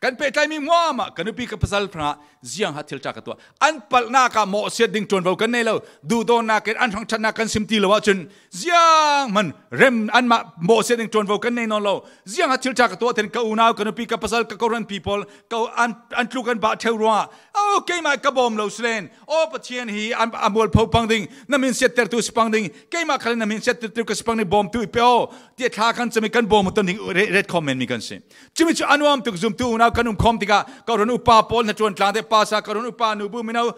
Kan pehtlaihmi hmuahmah, ka nupi ka pasal hrangah ziang hah thil ṭha ka tuah. An palhnak ah mawhsiat ding ṭuanvo kan nei lo. Duhdawtnak in an hrangṭhatnak kan sim ti lo ahcun ziang hman rem anmah mawhsiat ding ṭuanvo kan nei nawn lo. Ziang hah thil ṭha ka tuah ten ka unau, ka nupi, ka pasal, ka kawhhranpi pawl, ka an, an tluk an bah ṭheu ruangah, "O, keimah ka bawm lo si len. O Pathian, hi an, a mualpho pang ding, na min siattertu si pang ding, keimah khal na min siattertu ka si pang ding, bawmtu i pe aw," tiah thla kan cami kan bawm ton ding re-, ret khawh menmi kan si. Cumi cu a nuam tuk, zumtu unau kan um khawm tikah, kohran upa pawl, hnaṭuan tlangte, pastor, kohran upa, nubu, mino,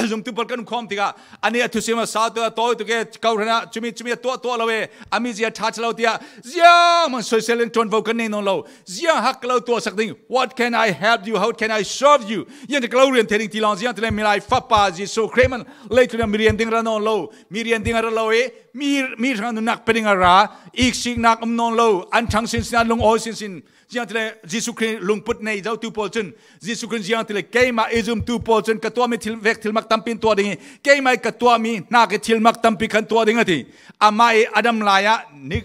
zumtu pawl kan um khawm tikah, anih a thusim a sau tuk a tawi tuk e, kohran ah cumi cumi a tuah tuah lo e, a mizia ṭha ṭha lo tiah zianghman soisel in ṭuanvo kan nei nawn lo. Ziang hak ka lo tuahsak ding? What can I help you? How can I serve you? Ziang ṭha ka lo rian thei ding ti lawng, ziang ṭha le Milai Fapa Jesuh Khrih man leitlun ah mi rian ding a ra nawn lo, mi rian ding a ra lo e, mi, mi hrang nunnak pe ding a ra, iksiknak um nawn lo, an ṭhang sinsin, an lungawi sinsin. Ziangtile Jesuh Khrih lungput nei zotu pawl cun, Jesuh Khrih ziangtile keimah i zumtu pawl cun ka tuahmi thil vek thilmak tampi in tuah ding i, keimah i ka tuahmi hnak i thilmak tampi khan tuah ding a ti. Amah i a dam lai ah ni,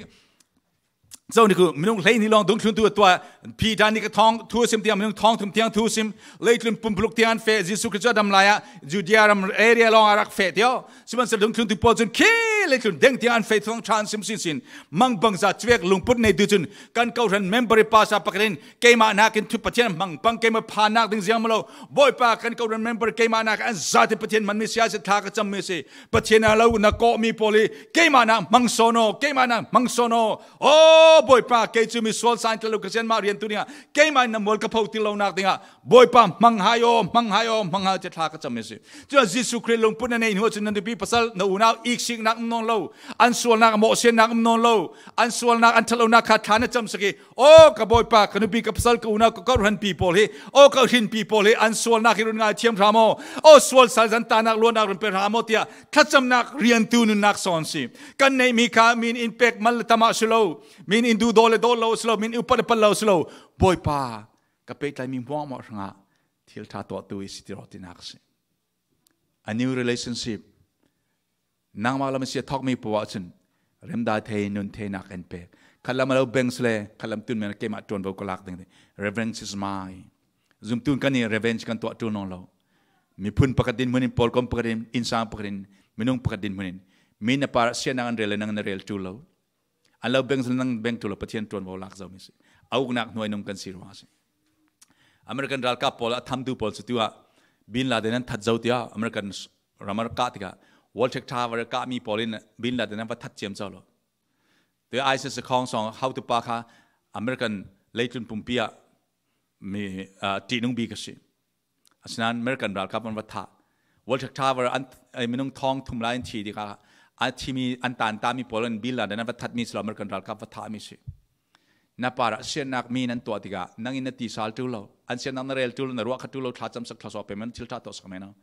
zo ni khu minung hleihnih lawng dungthluntu a tuah, Peter ni ka thawng thu a sim tiang, minung thawng thum tiang thu a sim, leitlun pumpuluk tiang an feh, Jesuh Khrih cu a dam lai ah Judea ram area lawng a rak feh tiah, sihmanhsehlaw dungthluntu pawl cun khi leitlun deng tiang an feh thawng ṭha an sim sinsin. Mangbangza cuvek lungput neitu cun kan kohran member i pastor pakhat in keimah nakin thu Pathian hmang pang, keimah phannak ding ziang maw lo. Bawipa, kan kohran member keimah nak an zate Pathian hmanmi si a si, thla ka cammi si. Pathian a lo na kawhmi pawl i keimah nak hmang sawn aw, keimah nak hmang sawn aw. Aw Bawipa, kei cu misual sa in tlalo ka sian mah riantu dingah keimah in na mual ka pho ti lonak dingah Bawipa, hmang hai aw, hmang hai aw, hmang hai aw, tiah thla ka cammi si. Cun Jesuh Khrih lungput na neih hnu ahcun na nupi pasal, na unau iksiknak um nawn lo, an sualnak, a mawhsiatnak um nawn lo, an sualnak, an ṭhatlonak kha thla na camsak i, aw ka Bawipa, ka nupi, ka pasal, ka unau, ka kohranpi pawl hi, aw ka hrinpi pawl hi, an sualnak hi run ngaithiam hram aw, aw sual sal zan tanak luatnak run pe hram aw, tiah thlacamnak riantu nunnak sawn si. Kan neihmi kha min in pek mal le tam ah si lo, min in duhdaw le daw lo si lo, min in upat le pal lo si lo. Bawipa, ka pehtlaimi hmuahhmuah hrangah thil ṭha tuahtu i si ti raw tinak a si. A new relationship, nangmah lam a si a thawkmi paoh ahcun remdai thei, nun theinak in pek. Khatlam a lo beng sile, khatlam tun men keimah ṭuanvo ka lak ding ti. Reverend Sisma i zumtu kan i revenge kan tuah ṭul nawn lo. Miphun pakhat dinhmun in, pawlkom pakhat in, innsang pakhat in, minung pakhat dinhmun in, mi na par siatnak an rel le nang na rel ṭul lo. An lo beng sile nang beng ṭul lo, Pathian ṭuanvo lak zomi si. A uknak hnuai nung kan si ruang a si. American ralkap pawl a thamtu pawl cu tu ah Bin Laden an that zo tiah American ram a kah tikah World Trade Tower a kahmi pawl in Bin Laden an va that ciamco lo. Tu ISIS a khawng sawng hotu pa kha American leitlun pumpi ah mi, ah, ṭihnung bik a si. Asinain American ralkap an va thah. World Trade Tower an, eh, minung thawng thum lai an thi tikah a thimi, an tan tami pawl in Bin Laden an va thatmi si lo, American ralkap va thahmi si. Na parah siatnak mi nan tuah tikah nangin na ti sal ṭul lo, an siatnak na rel ṭul lo, na ruah kha ṭul lo, thlacamsak, thlawsuah pe men, thil ṭha tuahsak men.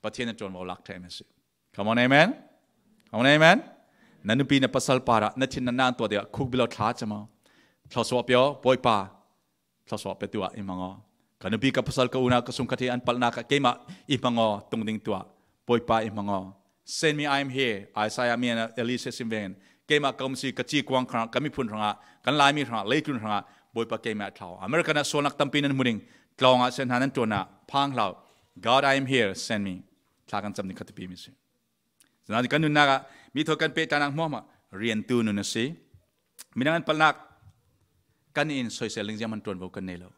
Pathian a ṭuanvo lak ṭheh men si. Come on, amen. Come on, amen. Na nupi na pasal parah na thin na nan tuah tikah khukbi lo thlacam aw. Thlawsuah pe aw, Bawipa, thlawsuah petu ah i hmang aw. Ka nupi, ka pasal, ka unau, ka sungkhat hi an palhnak ah keimah i hmang aw, tung ding tuah. Bawipa, i hmang aw. Send me, I am here. Isaiah mi an Elisha sim vengin keimah ka um si, ka ci kuang hrangah, ka miphun hrangah, kan Laimi hrangah, leitlun hrangah Bawipa keimah thlau. American ah sualnak tampi nan hmu ding, tlawng ah sian hna nan ṭuan ah phang hlau. God, I am here, send me. Thla kan cam ding kha tupi mi si. Zana kan nunnak ah mi thaw kan pehṭanak hmuahhmuah riantu nun a si. Minang an palhnak kan in soisel ding ziahman ṭuanvo kan nei lo.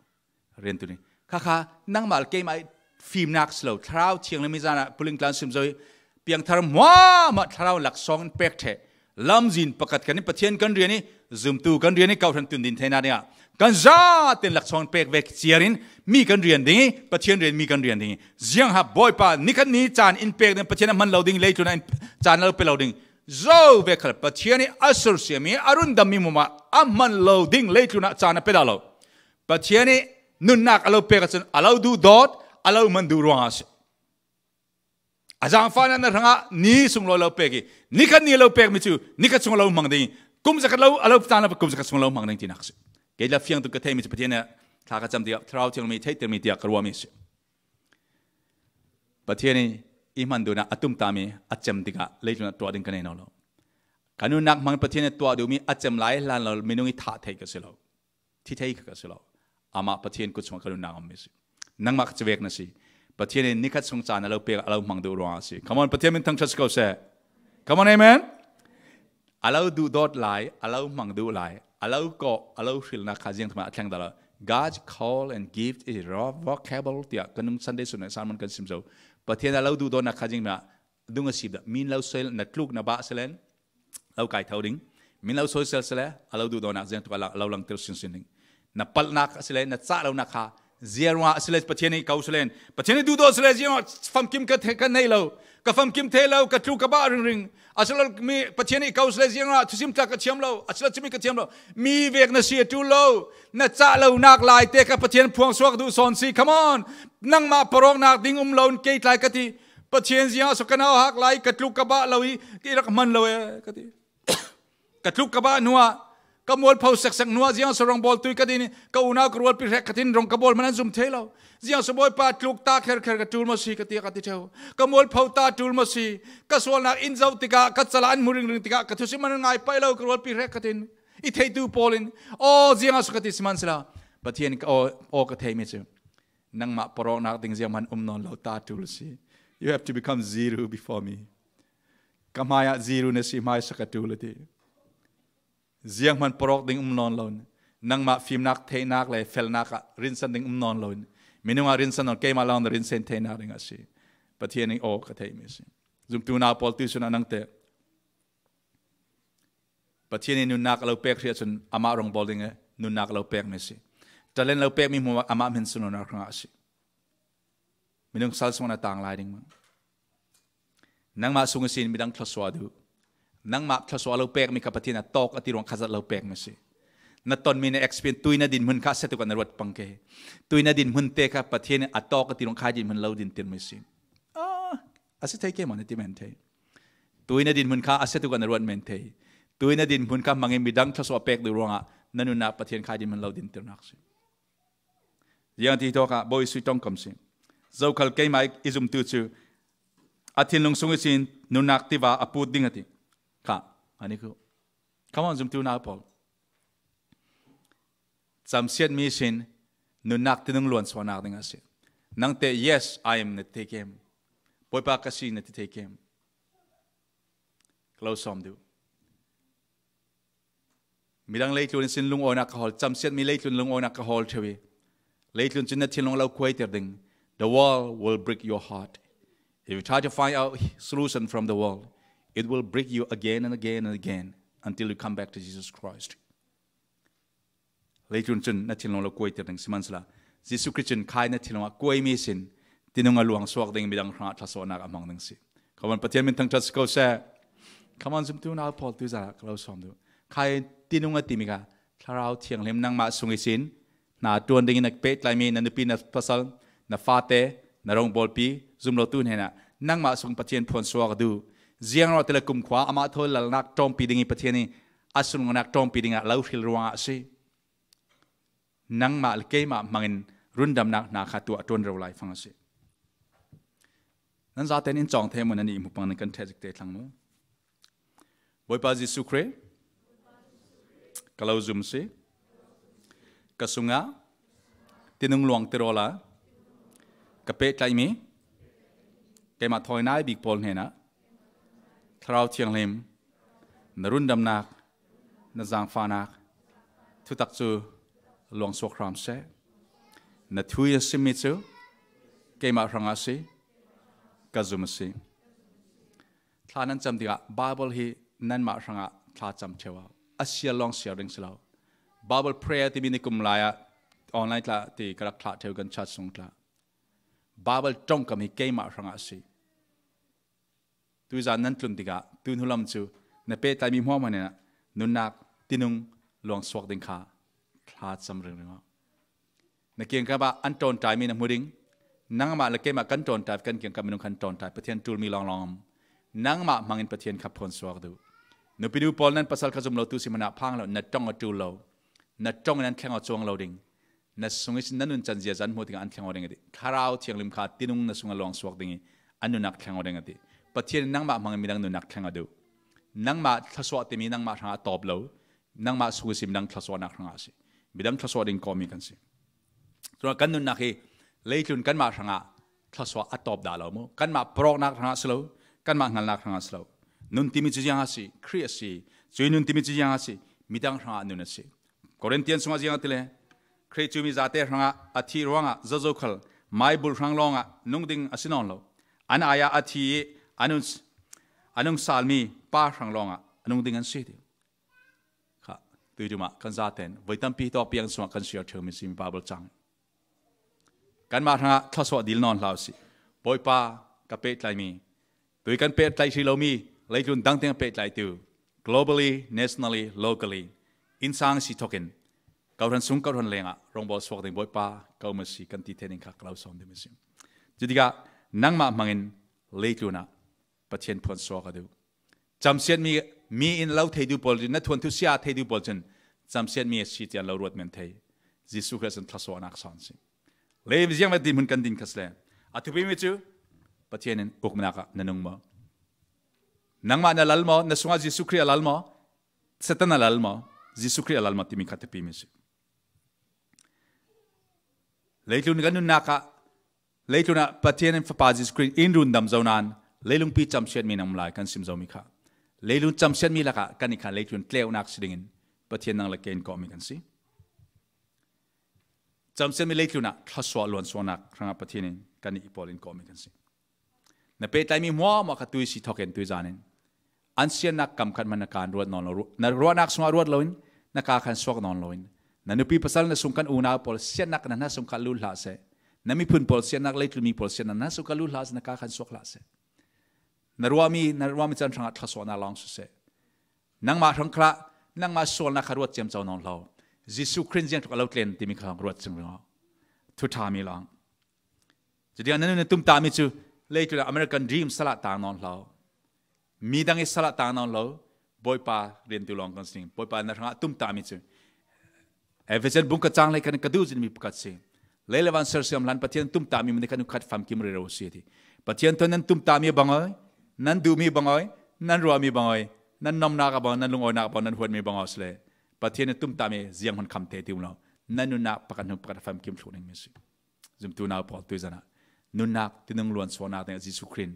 Riantu nih kha kha nangmah le keimah i fimnak si lo, Thlarau Thianghlim i zan ah pulingtlan sim zo i piangthar hmuahhmuah Thlarau laksawng in pek ṭheh. Lamzin pakhat kan in Pathian kan rian i, zumtu kan rian i, kawhhran tundin theihnak dingah kan zaten laksawng in pek ve ciar in mi kan rian ding i, Pathian rian mi kan rian ding i, ziangha Bawipa nikhat ni caan in pek ding, Pathian a hman lo ding, leitlun ah in caan a lo pe lo ding. Zo ve khal Pathian i a sersiam i a rundam mi mumah a hman lo ding, leitlun ah caan a pe dah lo. Pathian i nunnak a lo pek ahcun a lo duhdawt, a lo hman duh ruangah a si. A zaangfahnak na hrangah ni sunglawi lo pek i, nikhat ni lo pekmi cu nikhat sung a lo hmang ding i, kum zakhat lo a lo caan lo kum zakhat sung a lo hmang ding tinak a si. Kei la fiang tuk ka theihmi cu Pathian nih thla ka cam tiah, Thlarau Thianghlim i theihtermi tiah ka ruahmi a si. Pathian i i hman duhnak a tumtahmi a cem tikah leitlun ah tuah ding ka nei nawn lo. Ka nunnak hmang Pathian i tuah duhmi a cem lai hlan lo minung i thah theih ka si lo. Thi thei kha ka si lo. Amah Pathian kut chungah ka nunnak a ummi si. Nangmah kha cuvek na si. Pathian in nikhat sung caan a lo pek, a lo hmang duh ruangah a si. Come on, Pathian min thangṭhat si ko seh. Come on, amen. A lo duhdawt lai, a lo hmang duh lai, a lo kawh, a lo hrilnak kha ziangthum ah a thleng dah lo. God's call and gift is irrevocable tiah kan nung Sunday sun ah sermon kan sim zo. Pathian a lo duhdawtnak kha ziangthum ah dung a si dah. Min lo sel, na tluk, na bah selen lo kai tho ding. Min lo soisel sele, a lo duhdawtnak ziangtluk a lo langter sinsin ding. Na palhnak a sile, na cah lonak kha Ziang ruangah a si le Pathian i ko si len, Pathian i duhdaw si le ziang ruangah famkim ka, the, ka nei lo, ka famkim thei lo, ka tluk ka bah ringring. A si lo mi Pathian i ko si le ziang ruangah thusim tla ka thiam lo, a si lo cumi ka thiam lo. Mi vek na si a tul lo, na cah lo nak lai te ka Pathian phuang suak duh sawn si. Come on. Nangmah parawknak ding um lo in kei tlai ka ti. Pathian ziang a so ka nau hak lai ka tluk ka bah lo i, i rak man lo e ka ti. Ka tluk ka bah hnuah, ka mualpho seksak hnuah ziang so rong bawl tui ka din, ka unau ka rualpi hrek khatin rong ka bawl man an zum thei lo. Ziang so Bawipa tluk ta kherkher ka tul maw si ka tiah ka ti ṭheu. Ka mualpho ta tul maw si. Ka sualnak in zoh tikah, ka cala an hmu ringring tikah, ka thusim an ngai pai lo ka rualpi hrek khatin. I theitu pawl in, aw, ziang a so ka ti si man sila. Pathian ka aw, aw ka theimi cu. Nangmah parawknak ding zianghman um nawn lo ta tul si. You have to become zero before me. Ka hmaiah zero na si hmaisa ka tul a ti. Zianghman parawk ding um nawn lo. Nangmah fimnak theihnak le felnak ah rinsan ding um nawn lo. Minung ah rinsan nawn keimah lawng na rinsan theinak ding a si. Pathian in aw ka theihmi a si. Zumtu nau pawl tuisun ah nangte Pathian in nunnak a lo pek hri ahcun amah rong bawl ding i nunnak a lo pekmi a si. Talent lo pekmi hmuah amah hmin sunlawinak hrangah a si. Minung sal sungah na tang lai ding maw? Nangmah sung ihsin midang thluasuah a duh. Nangmah thluasuah a lo pekmi kha Pathian a tawk a ti ruang kha zat lo pekmi a si. Na tonmi na experience tui na dinhmun kha a si tuk ah na ruat pang ke. Tui na dinhmun te kha Pathian a tawk a ti ruang kha dinhmun lo dintirmi a si. Ah, a si thei ke maw na ti men thei. Tui na dinhmun kha a si tuk ah na ruat men thei. Tui na dinhmun kha hmangin midang thluasuah pek duh ruangah na nunnak Pathian kha dinhmun lo dintirnak si. Ziang ti hi tawk ah Bawi Sui ṭongkam si. Zokhal keimah i zumtu cu a thinlung sung ihsin nunnak tiva a put ding a ti. Kha, ani khu. Come on, zumtu nau pawl. Camsiatmi sin nunnak tinung luan suahnak ding a si. Nangte, "Yes, I am," na ti thei kem? "Bawipa ka si," na ti thei kem? Ka lo sawm duh. Midang leitlun sin lungawinak ka hawl, camsiatmi leitlun lungawinak ka hawl ṭheu i, leitlun cun na thinlung lo kuaiter ding. The world will break your heart. If you try to find out solution from the world, it will break you again and again and again until you come back to Jesus Christ. Leitlun cun na thinlung lo kuaiter ding si man sila, Jesuh Khrih cun khai na thinlung ah kuaimi sin tinung a luang suak ding midang hrangah thluasuahnak a hmang ding si. Khaman Pathian min thangṭhat si ko seh. Khaman zumtu nau pawl tuizan ah ka lo sawm duh. Khai tinung a timi kha Thlarau Thianghlim nangmah sung ihsin hna ṭuan dingin na pehtlaimi na nupi, na pasal, na fate, na rongbawlpi, zum lotu hnenah nangmah sung Pathian phuan suak a duh. Ziang ruangah ti le kumkhua amah thawi lalnak ṭawmpi ding i Pathian i a sunlawinak ṭawmpi dingah lo hril ruangah a si. Nangmah le keimah hmangin rundamnak hna kha tuah ṭuan rero lai fang a si. Nan zaten in cawng thei maw, nan i hmu pang nan kan ṭheh zik te thlang maw? Bawipa Jesuh Khrih ka lo zum si. Ka sungah tinung luang tirawl a ka pehtlaihmi keimah thawi nai bik pawl hnenah Thlarau Thianghlim na rundamnak, na zaangfahnak thutak cu luang suak hram seh. Na thu i na simmi cu keimah hrangah a si, ka zum a si. Thla nan cam tikah Bible hi nanmah hrangah thla cam ṭheu a, a siar lawng siar ding si lo. Bible prayer timi nikum lai ah online tla ti ka rak thlah ṭheu kan chat sung tla. Bible ṭongkam hi keimah hrangah a si. Tuizan nan tlun tikah tu hnulam cu na pehtlaimi hmuahhmuah hnenah nunnak tinung luang suak ding kha thla cam ringring aw. Na kiangkap ah an ṭawnṭaimi na hmu ding. Nangmah le keimah kan ṭawnṭai, kan kiangkap minung khan ṭawnṭai, Pathian ṭulmi lawnglawng a um. Nangmah hmangin Pathian kha phuan suak duh. Nupinu pawl nan pasal kha zum lotu si hmanah phang lo, na ṭong a ṭul lo. Na ṭong in an thleng aw cuang lo ding. Na sung ihsin na nuncan ziaza an hmuh tikah an thleng aw ding a ti. Thlarau Thianghlim kha tinung na sungah luang suak ding i an nunnak thleng aw ding a ti. Pathian in nangmah hmangin midang nunnak thleng a duh. Nangmah thluasuah timi nangmah hrangah a tawp lo. Nangmah sung ihsin midang thluasuahnak hrangah a si. Midang thluasuah ding kawhmi kan si. Cun kan nunnak hi leitlun kanmah hrangah thluasuah a tawp dah lo mu. Kanmah parawknak hrangah si lo, kanmah hngalnak hrangah si lo. Nun timi cu ziang a si, Khrih a si. Cui nun timi cu ziang a si, midang hrangah nun a si. Korintian sungah ziang a ti le, Khrih cu mi zate hrangah a thih ruangah zozo khal maibulh hrang lawngah nung ding a si nawn lo. An ai ah a thi i a nun, a nung salmi pa hrang lawngah a nung ding an si ti. Kha, tuiṭum ah kan zaten voi tampi tawk piang sungah kan siar ṭheumi si mi Bible cang. Kanmah hrangah thlawsuah dil nawn hlah usih. Bawipa, ka pehtlai mi, tui kan pehtlai hrih lomi, leitlun dang teng a pehtlaitu, globally, nationally, locally, innsang si thokin, kawhran sung kawhran lengah rongbawl suak ding Bawipa ka um a si kan ti thei ding kha ka lo sawm ding a si. Cutikah nangmah hmangin leitlunah Pathian phuan suak a duh. Camsiat mi, mi in lo thei duh pawl cun, na thuanthu sia thei duh pawl cun, camsiat mi a si tian lo ruat men thei. Jesuh Khrih sin thlawsuahnak sawn si. Lei ziang dinhmun kan din kha si le, a thupi mi cu Pathian in uknak ah na nung maw? Nangmah na lal maw? Na sungah Jesuh Khrih a lal maw? Satan a lal maw? Jesuh Khrih a lal maw timi kha thupi mi si. Leitlun kan nunnak ah, leitlun ah Pathian in Fapa Jesuh Khrih in rundam zo nain, leilungpi camsiatmi nan um lai kan sim zomi kha. Leilung camsiatmi lakah kan i khan leitlun tleunak si dingin Pathian nang le kei in kawhmi kan si. Camsiatmi leitlun ah thlawsuah luansuahnak hrangah Pathian in kan i pawl in kawhmi kan si. Na pehtlaimi hmuahhmuah kha tui si thokin tui zan in an siannak kam khat hmanh na kaan ruat nawn lo, ru-, na ruahnak sungah ruat loin na kaa khan suak nawn loin, na nupi pasal na sung kan unau pawl siannak na hna sung kha lut hlah seh. Na miphun pawl siannak, leitlun mi pawl siannak na hna sung kha lut hlah seh, na kaa khan suak hlah seh. Na ruahmi, na ruahmi can hrangah thlawsuahnak lawng si seh. Nangmah hrang khalah nangmah sualnak kha ruat ciamco nawn lo. Jesuh Khrih ziang tluk a lo tlen timi kha ruat cing ringawh. Thu ṭha mi lawng. Cutikah nan nun a tumtahmi cu leitlun ah American dream salah tang nawn lo. Mi dang i salah tang nawn lo. Bawipa riantu lawng kan si. Bawipa na hrangah tumtahmi cu Efesian bung khat cang hlei khan ka duh zinmi pakhat si. Lei le van sersiam hlan Pathian tumtahmi mah nih khan khat famkim rero si ti. Pathian thawn nan tumtahmi a bangawi, nan duhmi a bangawi, nan ruahmi a bangawi, nan nomnak a bangawi, nan lungawinak a bangawi, nan huatmi a bangawi si le, Pathian tumtahmi ziang hun kham te ti um lo. Nan nunnak pakhat hnu pakhat a famkim thluh dingmi si. Zumtu nau pawl tui zan ah nunnak tinung luan suahnak dingah Jesuh Khrih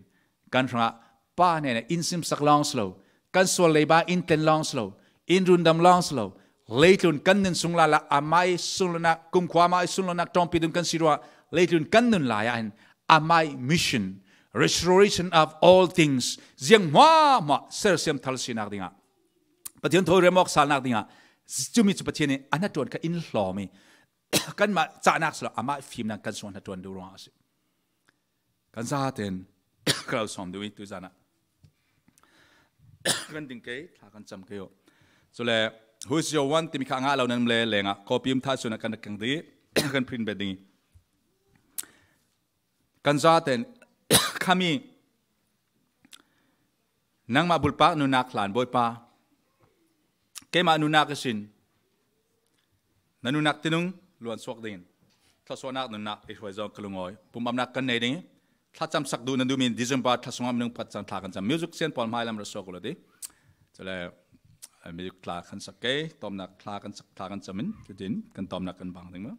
kan hrangah Pa hnenah in simsak lawng si lo, kan sual leiba in tlen lawng si lo, in rundam lawng si lo. Leitlun kan nun sung lala amah i sunlanak, kumkhua amah i sunlanak ṭawmpi dun kan si ruah. Leitlun kan nun lai ah hin amah i mission, restoration of all things, ziang hmuahhmuah sersiam thal sinak dingah, Pathian thawi remawk salnak dingah, cumi cu Pathian in a hnaṭuan kha in hlawm i kanmah cahnak si lo, amah i fimnak kan sungah hnaṭuan duh ruangah a si. Kan zaten ka lo sawm duh i tui zan ah kan ding kei, thla kan cam kei uh. Cule Who is your one timi kha a ngah lo nan le lengah copy um thai cun kan rak keng dih, kan print bet ding i kan zaten khami nangmah bulpak nunnak hlan Bawipa, keimah nunnak ihsin na nunnak tinung luan suak dingin thlawsuahnak nunnak i hruai zong ka lungawi. Pumamnak kan nei ding i thlacamsak duh nan duhmi December thla sungah minung pakhat cang thla kan cam. Music sian pawl hmai lam ra suak u lo ti. Cule, eh, music thla kan sak kei, tawmnak thla kan sak, thla kan cam in, cutin kan tawmnak kan bang ding maw?